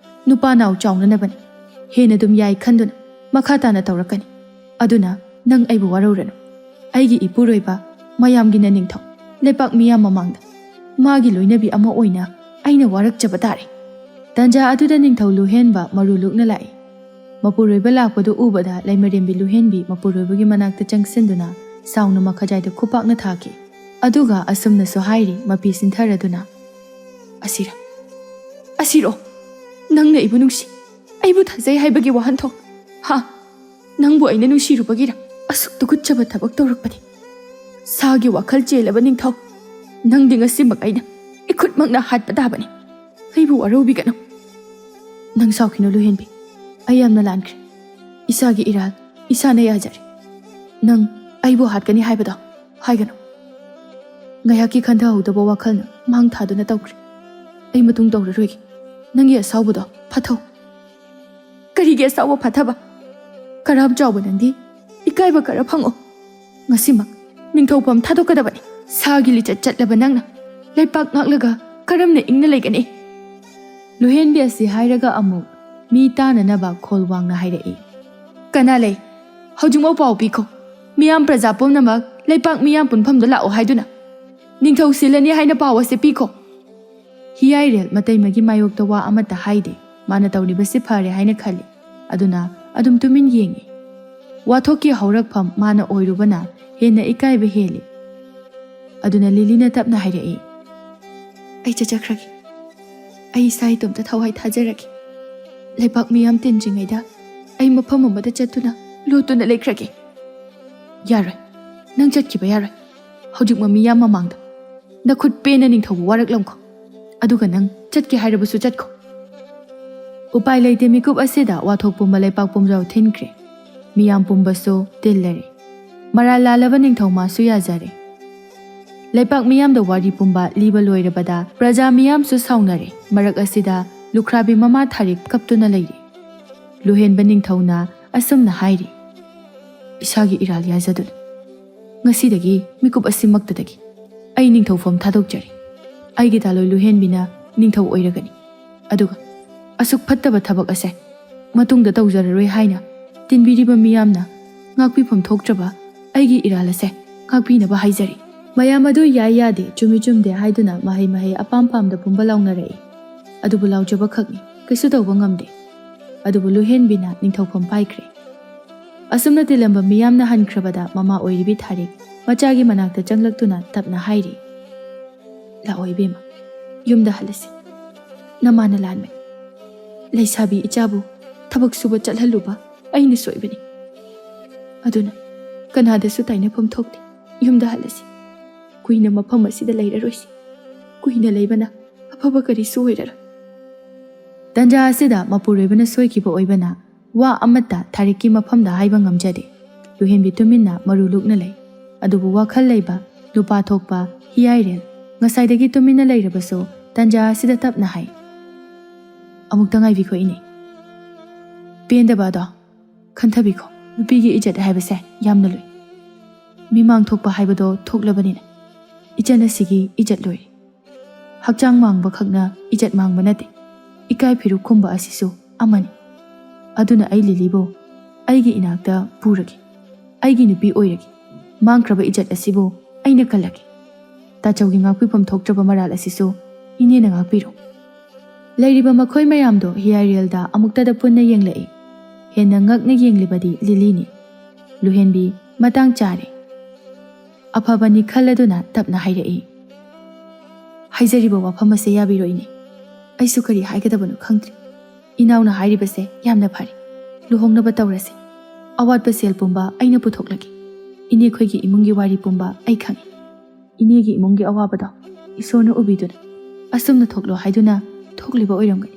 ꯅꯨꯄꯥ ꯅꯥꯎ ꯆꯥꯎꯅꯅꯕꯅꯤ꯫ ꯍꯦꯟꯅ ꯑꯗꯨꯝ ꯌꯥꯏ ꯈꯟꯗꯨꯅ ꯃꯈꯥ ꯇꯥꯅ ꯇꯧꯔꯛꯀꯅꯤ꯫ ꯑꯗꯨꯅ ꯅꯪ ꯑꯩꯕꯨ ꯋꯥꯔꯧꯔꯅꯨ꯫ ꯑꯩꯒꯤ ꯏꯄꯨꯔꯣꯏꯕ, ꯃꯌꯥꯝꯒꯤꯅ ꯅꯤꯡꯊꯧ, ꯂꯩꯄꯥꯛ ꯃꯤꯌꯥꯝ ꯃꯃꯥꯡꯗ ꯃꯥꯒꯤ ꯂꯣꯏꯅꯕꯤ ꯑꯃ ꯑꯣꯏꯅ ꯑꯩꯅ ꯋꯥꯔꯛꯆꯕ ꯇꯥꯔꯦ꯫" ꯇꯟꯖꯥ ꯑꯗꯨꯗ ꯅꯤꯡꯊꯧ ꯂꯨꯍꯦꯟꯕ ꯃꯔꯨ ꯂꯨꯛꯅ ꯂꯥꯛꯏ꯫ ꯃꯄꯨꯔꯣꯏꯕ ꯂꯥꯛꯄꯗꯨ ꯎꯕꯗ ꯂꯩꯃꯔꯦꯝꯕꯤ ꯂꯨꯍꯦꯟꯕꯤ ꯃꯄꯨꯔꯣꯏꯕꯒꯤ ꯃꯅꯥꯛꯇ ꯆꯪꯁꯤꯟꯗꯨꯅ ꯁꯥꯎꯅ ꯃꯈꯥꯖꯥꯏꯗ ꯈꯨꯄꯥꯛꯅ ꯊꯥꯈꯤ꯫ ꯑꯗꯨꯒ ꯑꯁꯨꯝꯅꯁꯨ ꯍꯥꯏꯔꯤ, ꯃꯄꯤ ꯁꯤꯟꯊꯔꯗꯨꯅ, "ꯑꯁꯤꯔ? ꯑꯁꯤꯔꯣ? ꯅꯪꯅ ꯑꯩꯕꯨ ꯅꯨꯡꯁꯤ, ꯑꯩꯕꯨ ꯊꯥꯖꯩ ꯍꯥꯏꯕꯒꯤ ꯋꯥꯍꯟꯊꯣꯛ? ꯍꯥ? ꯅꯪꯕꯨ ꯑꯩꯅ ꯅꯨꯡꯁꯤꯔꯨꯕꯒꯤꯔ ꯑꯁꯨꯛ ꯇꯨꯀꯠꯆꯕ ꯊꯕꯛ ꯇꯧꯔꯛꯄꯗꯤ? ꯁꯥꯒꯤ ꯋꯥꯈꯜ ꯆꯦꯜꯂꯕ ꯅꯤꯡꯊꯧ, ꯅꯪꯗꯤ ꯉꯁꯤꯃꯛ ꯑꯩꯅ ꯏꯈꯨꯠꯃꯛꯅ ꯍꯥꯠꯄ ꯇꯥꯕꯅꯤ꯫ ꯑꯩꯕꯨ ꯋꯥꯔꯧꯕꯤꯒꯅꯨ꯫" "ꯅꯪ ꯁꯥꯎꯈꯤꯅꯨ ꯂꯨꯍꯦꯟꯕꯤ, ꯑꯩ ꯌꯥꯝꯅ ꯂꯥꯟꯈ꯭ꯔꯦ꯫ ꯏꯁꯥꯒꯤ ꯏꯔꯥꯜ ꯏꯁꯥꯅ ꯌꯥꯖꯔꯦ꯫ ꯅꯪ ꯑꯩꯕꯨ ꯍꯥꯠꯀꯅꯤ ꯍꯥꯏꯕꯗꯣ ꯍꯥꯏꯒꯅꯨ꯫ ꯉꯥꯏꯍꯥꯛꯀꯤ ꯈꯟꯊꯍꯧꯗꯕ ꯋꯥꯈꯜꯅ ꯃꯥꯡ ꯊꯥꯗꯨꯅ ꯇꯧꯈ꯭ꯔꯦ꯫ ꯑꯩ ꯃꯇꯨꯡ ꯇꯧꯔꯔꯣꯏꯒꯦ꯫ ꯅꯪꯒꯤ ꯑꯁꯥꯎꯕꯗꯣ ꯐꯥꯊꯧ꯫" "ꯀꯔꯤꯒꯤ ꯑꯁꯥꯎꯕ ꯐꯥꯊꯕ? ꯀꯔꯥꯝ ꯆꯥꯎꯕ ꯅꯪꯗꯤ ꯏꯀꯥꯏꯕ ꯈꯔ ꯐꯪꯉꯣ꯫ ꯉꯁꯤꯃꯛ ꯅꯤꯡꯊꯧꯐꯝ ꯊꯥꯗꯣꯛꯀꯗꯕꯅꯤ꯫ ꯁꯥꯒꯤ ꯂꯤꯆꯠ ꯆꯠꯂꯕ ꯅꯪꯅ ꯂꯩꯄꯥꯛ ꯉꯥꯛꯂꯒ ꯀꯔꯝꯅ ꯏꯪꯅ ꯂꯩꯒꯅꯤ?" ꯂꯨꯍꯦꯟꯕꯤ ꯑꯁꯤ ꯍꯥꯏꯔꯒ ꯑꯃꯨꯛ ꯃꯤ ꯇꯥꯅꯅꯕ ꯈꯣꯜ ꯋꯥꯡꯅ ꯍꯥꯏꯔꯛꯏ, "ꯀꯅꯥ ꯂꯩ? ꯍꯧꯖꯤꯛꯃꯛ ꯄꯥꯎ ꯄꯤꯈꯣ꯫ ꯃꯤꯌꯥꯝ ꯄ꯭ꯔꯖꯥ ꯄꯨꯝꯅꯃꯛ ꯂꯩꯄꯥꯛ ꯃꯤꯌꯥꯝ ꯄꯨꯟꯐꯝꯗ ꯂꯥꯛꯑꯣ ꯍꯥꯏꯗꯨꯅ ꯅꯤꯡꯊꯧ ꯁꯤꯜꯂꯅꯤ ꯍꯥꯏꯅ ꯄꯥꯎ ꯑꯁꯤ ꯄꯤꯈꯣ꯫" ꯍꯤꯌꯥꯏꯔꯦꯜ ꯃꯇꯩꯃꯒꯤ ꯃꯥꯌꯣꯛꯇ ꯋꯥ ꯑꯃꯠꯇ ꯍꯥꯏꯗꯦ꯫ ꯃꯥꯅ ꯇꯧꯔꯤꯕꯁꯤ ꯐꯔꯦ ꯍꯥꯏꯅ ꯈꯜꯂꯤ꯫ ꯑꯗꯨꯅ ꯑꯗꯨꯝ ꯇꯨꯃꯤꯟ ꯌꯦꯡꯉꯤ꯫ ꯋꯥꯊꯣꯛꯀꯤ ꯍꯧꯔꯛꯐꯝ ꯃꯥꯅ ꯑꯣꯏꯔꯨꯕꯅ ꯍꯦꯟꯅ ꯏꯀꯥꯏꯕ ꯍꯦꯜꯂꯤ꯫ ꯑꯗꯨꯅ ꯂꯤꯂꯤꯅ ꯇꯞꯅ ꯍꯥꯏꯔꯛꯏ, "ꯑꯩ ꯆꯠꯆꯈ꯭ꯔꯒꯦ꯫ ꯑꯩ ꯏꯁꯥ ꯏꯇꯣꯝꯇ ꯊꯋꯥꯏ ꯊꯥꯖꯔꯒꯦ꯫ ꯂꯩꯄꯥꯛ ꯃꯤꯌꯥꯝ ꯇꯤꯟꯗ꯭ꯔꯤꯉꯩꯗ ꯑꯩ ꯃꯐꯝ ꯑꯃꯗ ꯆꯠꯇꯨꯅ ꯂꯣꯠꯇꯨꯅ ꯂꯩꯈ꯭ꯔꯒꯦ꯫" "ꯌꯥꯔꯣꯏ꯫ ꯅꯪ ꯆꯠꯈꯤꯕ ꯌꯥꯔꯣꯏ꯫ ꯍꯧꯖꯤꯛꯃꯛ ꯃꯤꯌꯥꯝ ꯃꯃꯥꯡꯗ ꯅꯈꯨꯠ ꯄꯦꯟꯅ ꯅꯤꯡꯊꯧꯕꯨ ꯋꯥꯔꯛꯂꯝꯈꯣ꯫ ꯑꯗꯨꯒ ꯅꯪ ꯆꯠꯀꯦ ꯍꯥꯏꯔꯕꯁꯨ ꯆꯠꯈꯣ꯫" ꯎꯄꯥꯏ ꯂꯩꯇꯦ꯫ ꯃꯤꯀꯨꯞ ꯑꯁꯤꯗ ꯋꯥꯊꯣꯛ ꯄꯨꯝꯕ ꯂꯩꯄꯥꯛ ꯄꯨꯝꯖꯥꯎ ꯊꯤꯟꯈ꯭ꯔꯦ꯫ ꯃꯤꯌꯥꯝ ꯄꯨꯝꯕꯁꯨ ꯇꯤꯜꯂꯔꯦ꯫ ꯃꯔꯥꯜ ꯂꯥꯜꯂꯕ ꯅꯤꯡꯊꯧ ꯃꯥꯁꯨ ꯌꯥꯖꯔꯦ꯫ ꯂꯩꯄꯥꯛ ꯃꯤꯌꯥꯝꯗ ꯋꯥꯔꯤ ꯄꯨꯝꯕ ꯂꯤꯕ ꯂꯣꯏꯔꯕꯗ ꯄ꯭ꯔꯖꯥ ꯃꯤꯌꯥꯝꯁꯨ ꯁꯥꯎꯅꯔꯦ꯫ ꯃꯔꯛ ꯑꯁꯤꯗ ꯂꯨꯈ꯭ꯔꯥꯕꯤ ꯃꯃꯥ ꯊꯥꯔꯤꯛ ꯀꯞꯇꯨꯅ ꯂꯩꯔꯤ꯫ ꯂꯨꯍꯦꯟꯕ ꯅꯤꯡꯊꯧꯅ ꯑꯁꯨꯝꯅ ꯍꯥꯏꯔꯤ, "ꯏꯁꯥꯒꯤ ꯏꯔꯥꯜ ꯌꯥꯖꯗꯨꯅ ꯉꯁꯤꯗꯒꯤ ꯃꯤꯀꯨꯞ ꯑꯁꯤꯃꯛꯇꯗꯒꯤ ꯑꯩ ꯅꯤꯡꯊꯧꯐꯝ ꯊꯥꯗꯣꯛꯆꯔꯤ꯫ ꯑꯩꯒꯤ ꯗꯥꯂꯣꯏ ꯂꯨꯍꯦꯟꯕꯤꯅ ꯅꯤꯡꯊꯧ ꯑꯣꯏꯔꯒꯅꯤ꯫ ꯑꯗꯨꯒ ꯑꯁꯨꯛ ꯐꯠꯇꯕ ꯊꯕꯛ ꯑꯁꯦ ꯃꯇꯨꯡꯗ ꯇꯧꯖꯔꯔꯣꯏ ꯍꯥꯏꯅ ꯇꯤꯟꯕꯤꯔꯤꯕ ꯃꯤꯌꯥꯝꯅ ꯉꯥꯛꯄꯤꯐꯝ ꯊꯣꯛꯇ꯭ꯔꯕ ꯑꯩꯒꯤ ꯏꯔꯥꯜ ꯑꯁꯦ ꯉꯥꯛꯄꯤꯅꯕ ꯍꯥꯏꯖꯔꯤ꯫" ꯃꯌꯥꯝ ꯑꯗꯨ ꯌꯥꯏ ꯌꯥꯗꯦ, ꯆꯨꯝꯃꯤ ꯆꯨꯝꯗꯦ ꯍꯥꯏꯗꯨꯅ ꯃꯍꯩ ꯃꯍꯩ ꯑꯄꯥꯝ ꯄꯥꯝꯗ ꯄꯨꯝꯕ ꯂꯥꯎꯅꯔꯛꯏ꯫ ꯑꯗꯨꯕꯨ ꯂꯥꯎꯖꯕ ꯈꯛꯅꯤ, ꯀꯩꯁꯨ ꯇꯧꯕ ꯉꯝꯗꯦ꯫ ꯑꯗꯨꯕꯨ ꯂꯨꯍꯦꯟꯕꯤꯅ ꯅꯤꯡꯊꯧꯐꯝ ꯄꯥꯏꯈ꯭ꯔꯦ꯫ ꯑꯁꯨꯝꯅ ꯇꯤꯜꯂꯝꯕ ꯃꯤꯌꯥꯝꯅ ꯍꯟꯈ꯭ꯔꯕꯗ ꯃꯃꯥ ꯑꯣꯏꯔꯤꯕꯤ ꯊꯥꯔꯤꯛ ꯃꯆꯥꯒꯤ ꯃꯅꯥꯛꯇ ꯆꯪꯂꯛꯇꯨꯅ ꯇꯞꯅ ꯍꯥꯏꯔꯤ, "ꯂꯥꯛꯑꯣ ꯏꯕꯦꯝꯃ, ꯌꯨꯝꯗ ꯍꯜꯂꯁꯤ꯫ ꯅꯃꯥꯅ ꯂꯥꯟꯕꯅꯤ꯫ ꯂꯩꯁꯥꯕꯤ ꯏꯆꯥꯕꯨ ꯊꯕꯛ ꯁꯨꯕ ꯆꯠꯍꯜꯂꯨꯕ ꯑꯩꯅ ꯁꯣꯏꯕꯅꯤ꯫ ꯑꯗꯨꯅ ꯀꯅꯥꯗꯁꯨ ꯇꯥꯏꯅꯐꯝ ꯊꯣꯛꯇꯦ꯫ ꯌꯨꯝꯗ ꯍꯜꯂꯁꯤ꯫ ꯀꯨꯏꯅ ꯃꯐꯝ ꯑꯁꯤꯗ ꯂꯩꯔꯔꯣꯏꯁꯤ꯫ ꯀꯨꯏꯅ ꯂꯩꯕꯅ ꯑꯐꯕ ꯀꯔꯤꯁꯨ ꯑꯣꯏꯔꯔꯣꯏ꯫" ꯇꯟꯖꯥ ꯑꯁꯤꯗ ꯃꯄꯨꯔꯣꯏꯕꯅ ꯁꯣꯏꯈꯤꯕ ꯑꯣꯏꯕꯅ ꯋꯥ ꯑꯃꯠꯇ ꯊꯥꯔꯤꯛꯀꯤ ꯃꯐꯝꯗ ꯍꯥꯏꯕ ꯉꯝꯖꯗꯦ꯫ ꯂꯨꯍꯦꯟꯕꯤ ꯇꯨꯃꯤꯟꯅ ꯃꯔꯨ ꯂꯨꯛꯅ ꯂꯩ꯫ ꯑꯗꯨꯕꯨ ꯋꯥꯈꯜ ꯂꯩꯕ ꯅꯨꯄꯥ ꯊꯣꯛꯄ ꯍꯤꯌꯥꯏꯔꯦꯜ ꯉꯁꯥꯏꯗꯒꯤ ꯇꯨꯃꯤꯟꯅ ꯂꯩꯔꯕꯁꯨ ꯇꯟꯖꯥ ꯑꯁꯤꯗ ꯇꯞꯅ ꯍꯥꯏ, "ꯑꯃꯨꯛꯇ ꯉꯥꯏꯕꯤꯈꯣ ꯏꯅꯦ꯫ ꯄꯦꯟꯗꯕ ꯑꯗꯣ ꯈꯟꯊꯕꯤꯈꯣ꯫ ꯅꯨꯄꯤꯒꯤ ꯏꯖꯠ ꯍꯥꯏꯕꯁꯦ ꯌꯥꯝꯅ ꯂꯨꯏ꯫ ꯃꯤꯃꯥꯡ ꯊꯣꯛꯄ ꯍꯥꯏꯕꯗꯣ ꯊꯣꯛꯂꯕꯅꯤꯅ ꯏꯆꯟ ꯑꯁꯤꯒꯤ ꯏꯖꯠ ꯂꯣꯏꯔꯦ꯫ ꯍꯛꯆꯥꯡ ꯃꯥꯡꯕ ꯈꯛꯅ ꯏꯖꯠ ꯃꯥꯡꯕ ꯅꯠꯇꯦ, ꯏꯀꯥꯏ ꯐꯤꯔꯨꯛ ꯈꯨꯝꯕ ꯑꯁꯤꯁꯨ ꯑꯃꯅꯤ꯫ ꯑꯗꯨꯅ ꯑꯩ ꯂꯤꯂꯤꯕꯨ ꯑꯩꯒꯤ ꯏꯅꯥꯛꯇ ꯄꯨꯔꯒꯦ꯫ ꯑꯩꯒꯤ ꯅꯨꯄꯤ ꯑꯣꯏꯔꯒꯦ꯫ ꯃꯥꯡꯈ꯭ꯔꯕ ꯏꯖꯠ ꯑꯁꯤꯕꯨ ꯑꯩꯅ ꯀꯜꯂꯒꯦ꯫ ꯇꯥꯆꯧꯒꯤ ꯉꯥꯛꯄꯤꯐꯝ ꯊꯣꯛꯇ꯭ꯔꯕ ꯃꯔꯥꯜ ꯑꯁꯤꯁꯨ ꯏꯅꯦꯅ ꯉꯥꯛꯄꯤꯔꯣ꯫" ꯂꯩꯔꯤꯕ ꯃꯈꯣꯏ ꯃꯌꯥꯝꯗꯣ ꯍꯤꯌꯥꯏꯔꯦꯜꯗ ꯑꯃꯨꯛꯇꯗ ꯄꯨꯟꯅ ꯌꯦꯡꯂꯛꯏ꯫ ꯍꯦꯟꯅ ꯉꯛꯅ ꯌꯦꯡꯂꯤꯕꯗꯤ ꯂꯤꯂꯤꯅꯤ꯫ ꯂꯨꯍꯦꯟꯕꯤ ꯃꯇꯥꯡ ꯆꯥꯔꯦ꯫ ꯑꯐꯕꯅꯤ ꯈꯜꯂꯗꯨꯅ ꯇꯞꯅ ꯍꯥꯏꯔꯛꯏ, "ꯍꯥꯏꯖꯔꯤꯕ ꯋꯥꯐꯝ ꯑꯁꯦ ꯌꯥꯕꯤꯔꯣ ꯏꯅꯦ꯫ ꯑꯩꯁꯨ ꯀꯔꯤ ꯍꯥꯏꯒꯗꯕꯅꯣ ꯈꯪꯗ꯭ꯔꯦ꯫ ꯏꯅꯥꯎꯅ ꯍꯥꯏꯔꯤꯕꯁꯦ ꯌꯥꯝꯅ ꯐꯔꯦ꯫ ꯂꯨꯍꯣꯡꯅꯕ ꯇꯧꯔꯁꯦ꯫ ꯑꯋꯥꯠꯄ ꯁꯦꯜ ꯄꯨꯝꯕ ꯑꯩꯅ ꯄꯨꯊꯣꯛꯂꯒꯦ꯫ ꯏꯅꯦꯈꯣꯏꯒꯤ ꯏꯃꯨꯡꯒꯤ ꯋꯥꯔꯤ ꯄꯨꯝꯕ ꯑꯩ ꯈꯪꯉꯤ꯫ ꯏꯅꯦꯒꯤ ꯏꯃꯨꯡꯒꯤ ꯑꯋꯥꯕꯗꯣ ꯏꯁꯣꯔꯅ ꯎꯕꯤꯗꯨꯅ ꯑꯁꯨꯝꯅ ꯊꯣꯛꯂꯣ ꯍꯥꯏꯗꯨꯅ ꯊꯣꯛꯂꯤꯕ ꯑꯣꯏꯔꯝꯒꯅꯤ꯫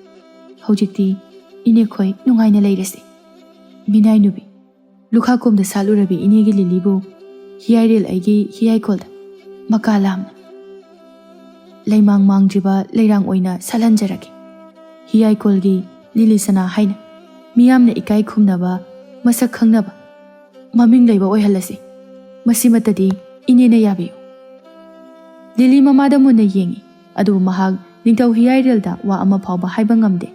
ꯍꯧꯖꯤꯛꯇꯤ ꯏꯅꯦꯈꯣꯏ ꯅꯨꯡꯉꯥꯏꯅ ꯂꯩꯔꯁꯤ꯫" ꯃꯤꯅꯥꯏ ꯅꯨꯄꯤ, ꯂꯨꯈꯥ ꯀꯣꯝꯗ ꯁꯥꯠꯂꯨꯔꯕꯤ ꯏꯅꯦꯒꯤ ꯂꯤꯂꯤꯕꯨ ꯍꯤꯌꯥꯏꯔꯦꯜ ꯑꯩꯒꯤ ꯍꯤꯌꯥꯏꯀꯣꯜꯗ ꯃꯀꯥ ꯂꯥꯝꯅ ꯂꯩꯃꯥꯡ ꯃꯥꯡꯗ꯭ꯔꯤꯕ ꯂꯩꯔꯥꯡ ꯑꯣꯏꯅ ꯁꯥꯠꯍꯟꯖꯔꯒꯦ꯫ ꯍꯤꯌꯥꯏꯀꯣꯜꯒꯤ ꯂꯤꯂꯤ ꯁꯅꯥ ꯍꯥꯏꯅ ꯃꯤꯌꯥꯝꯅ ꯏꯀꯥꯏ ꯈꯨꯝꯅꯕ, ꯃꯁꯛ ꯈꯪꯅꯕ, ꯃꯃꯤꯡ ꯂꯩꯕ ꯑꯣꯏꯍꯜꯂꯁꯤ꯫ ꯃꯁꯤꯃꯠꯇꯗꯤ ꯏꯅꯦꯅ ꯌꯥꯕꯤꯌꯨ꯫ ꯂꯤꯂꯤ ꯃꯃꯥꯗ ꯃꯨꯟꯅ ꯌꯦꯡꯏ, ꯑꯗꯨꯕꯨ ꯃꯍꯥꯛ ꯅꯤꯡꯊꯧ ꯍꯤꯌꯥꯏꯔꯦꯜꯗ ꯋꯥ ꯑꯃ ꯐꯥꯎꯕ ꯍꯥꯏꯕ ꯉꯝꯗꯦ꯫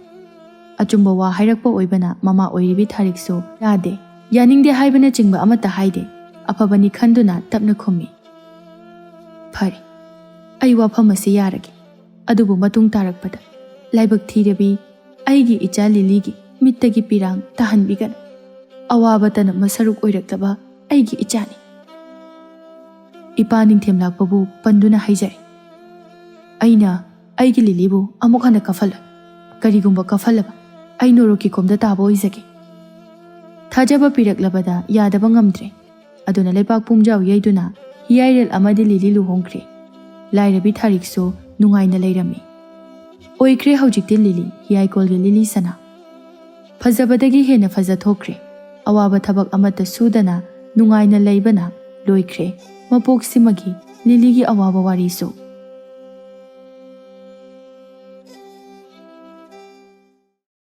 ꯑꯆꯨꯝꯕ ꯋꯥ ꯍꯥꯏꯔꯛꯄ ꯑꯣꯏꯕꯅ ꯃꯃꯥ ꯑꯣꯏꯔꯤꯕꯤ ꯊꯥꯔꯤꯛꯁꯨ ꯌꯥꯗꯦ, ꯌꯥꯅꯤꯡꯗꯦ ꯍꯥꯏꯕꯅꯆꯤꯡꯕ ꯑꯃꯠꯇ ꯍꯥꯏꯗꯦ꯫ ꯑꯐꯕꯅꯤ ꯈꯟꯗꯨꯅ ꯇꯞꯅ ꯈꯨꯝꯃꯤ, "ꯐꯔꯦ, ꯑꯩ ꯋꯥꯐꯝ ꯑꯁꯤ ꯌꯥꯔꯒꯦ꯫ ꯑꯗꯨꯕꯨ ꯃꯇꯨꯡ ꯇꯥꯔꯛꯄꯗ ꯂꯥꯏꯕꯛ ꯊꯤꯔꯕꯤ ꯑꯩꯒꯤ ꯏꯆꯥ ꯂꯤꯂꯤꯒꯤ ꯃꯤꯠꯇꯒꯤ ꯄꯤꯔꯥꯡ ꯇꯥꯍꯟꯕꯤꯒꯅꯨ꯫ ꯑꯋꯥꯕꯇ ꯅꯝꯕ ꯁꯔꯨꯛ ꯑꯣꯏꯔꯛꯂꯕ ꯑꯩꯒꯤ ꯏꯆꯥꯅꯤ꯫" ꯏꯄꯥ ꯅꯤꯡꯊꯦꯝ ꯂꯥꯛꯄꯕꯨ ꯄꯟꯗꯨꯅ ꯍꯥꯏꯖꯔꯤ, "ꯑꯩꯅ ꯑꯩꯒꯤ ꯂꯤꯂꯤꯕꯨ ꯑꯃꯨꯛ ꯍꯟꯅ ꯀꯞꯍꯜꯂꯣꯏ꯫ ꯀꯔꯤꯒꯨꯝꯕ ꯀꯞꯍꯜꯂꯕ, ꯑꯩ ꯅꯣꯔꯣꯛꯀꯤ ꯀꯣꯝꯗ ꯇꯥꯕ ꯑꯣꯏꯖꯒꯦ꯫" ꯊꯥꯖꯕ ꯄꯤꯔꯛꯂꯕꯗ ꯌꯥꯗꯕ ꯉꯝꯗ꯭ꯔꯦ꯫ ꯑꯗꯨꯅ ꯂꯩꯄꯥꯛ ꯄꯨꯝꯖꯥꯎ ꯌꯩꯗꯨꯅ ꯍꯤꯌꯥꯏꯔꯦꯜ ꯑꯃꯗꯤ ꯂꯤꯂꯤ ꯂꯨꯍꯣꯡꯈ꯭ꯔꯦ꯫ ꯂꯥꯏꯔꯕꯤ ꯊꯥꯔꯤꯛꯁꯨ ꯅꯨꯡꯉꯥꯏꯅ ꯂꯩꯔꯝꯃꯤ꯫ ꯑꯣꯏꯈ꯭ꯔꯦ ꯍꯧꯖꯤꯛꯇꯤ ꯂꯤꯂꯤ ꯍꯤꯌꯥꯏꯀꯣꯜꯒꯤ ꯂꯤꯂꯤ ꯁꯅꯥ꯫ ꯐꯖꯕꯗꯒꯤ ꯍꯦꯟꯅ ꯐꯖ ꯊꯣꯛꯈ꯭ꯔꯦ꯫ ꯑꯋꯥꯕ ꯊꯕꯛ ꯑꯃꯠꯇ ꯁꯨꯗꯅ ꯅꯨꯡꯉꯥꯏꯅ ꯂꯩꯕꯅ ꯂꯣꯏꯈ꯭ꯔꯦ ꯃꯄꯣꯛꯁꯤꯃꯒꯤ ꯂꯤꯂꯤꯒꯤ ꯑꯋꯥꯕ ꯋꯥꯔꯤꯁꯨ꯫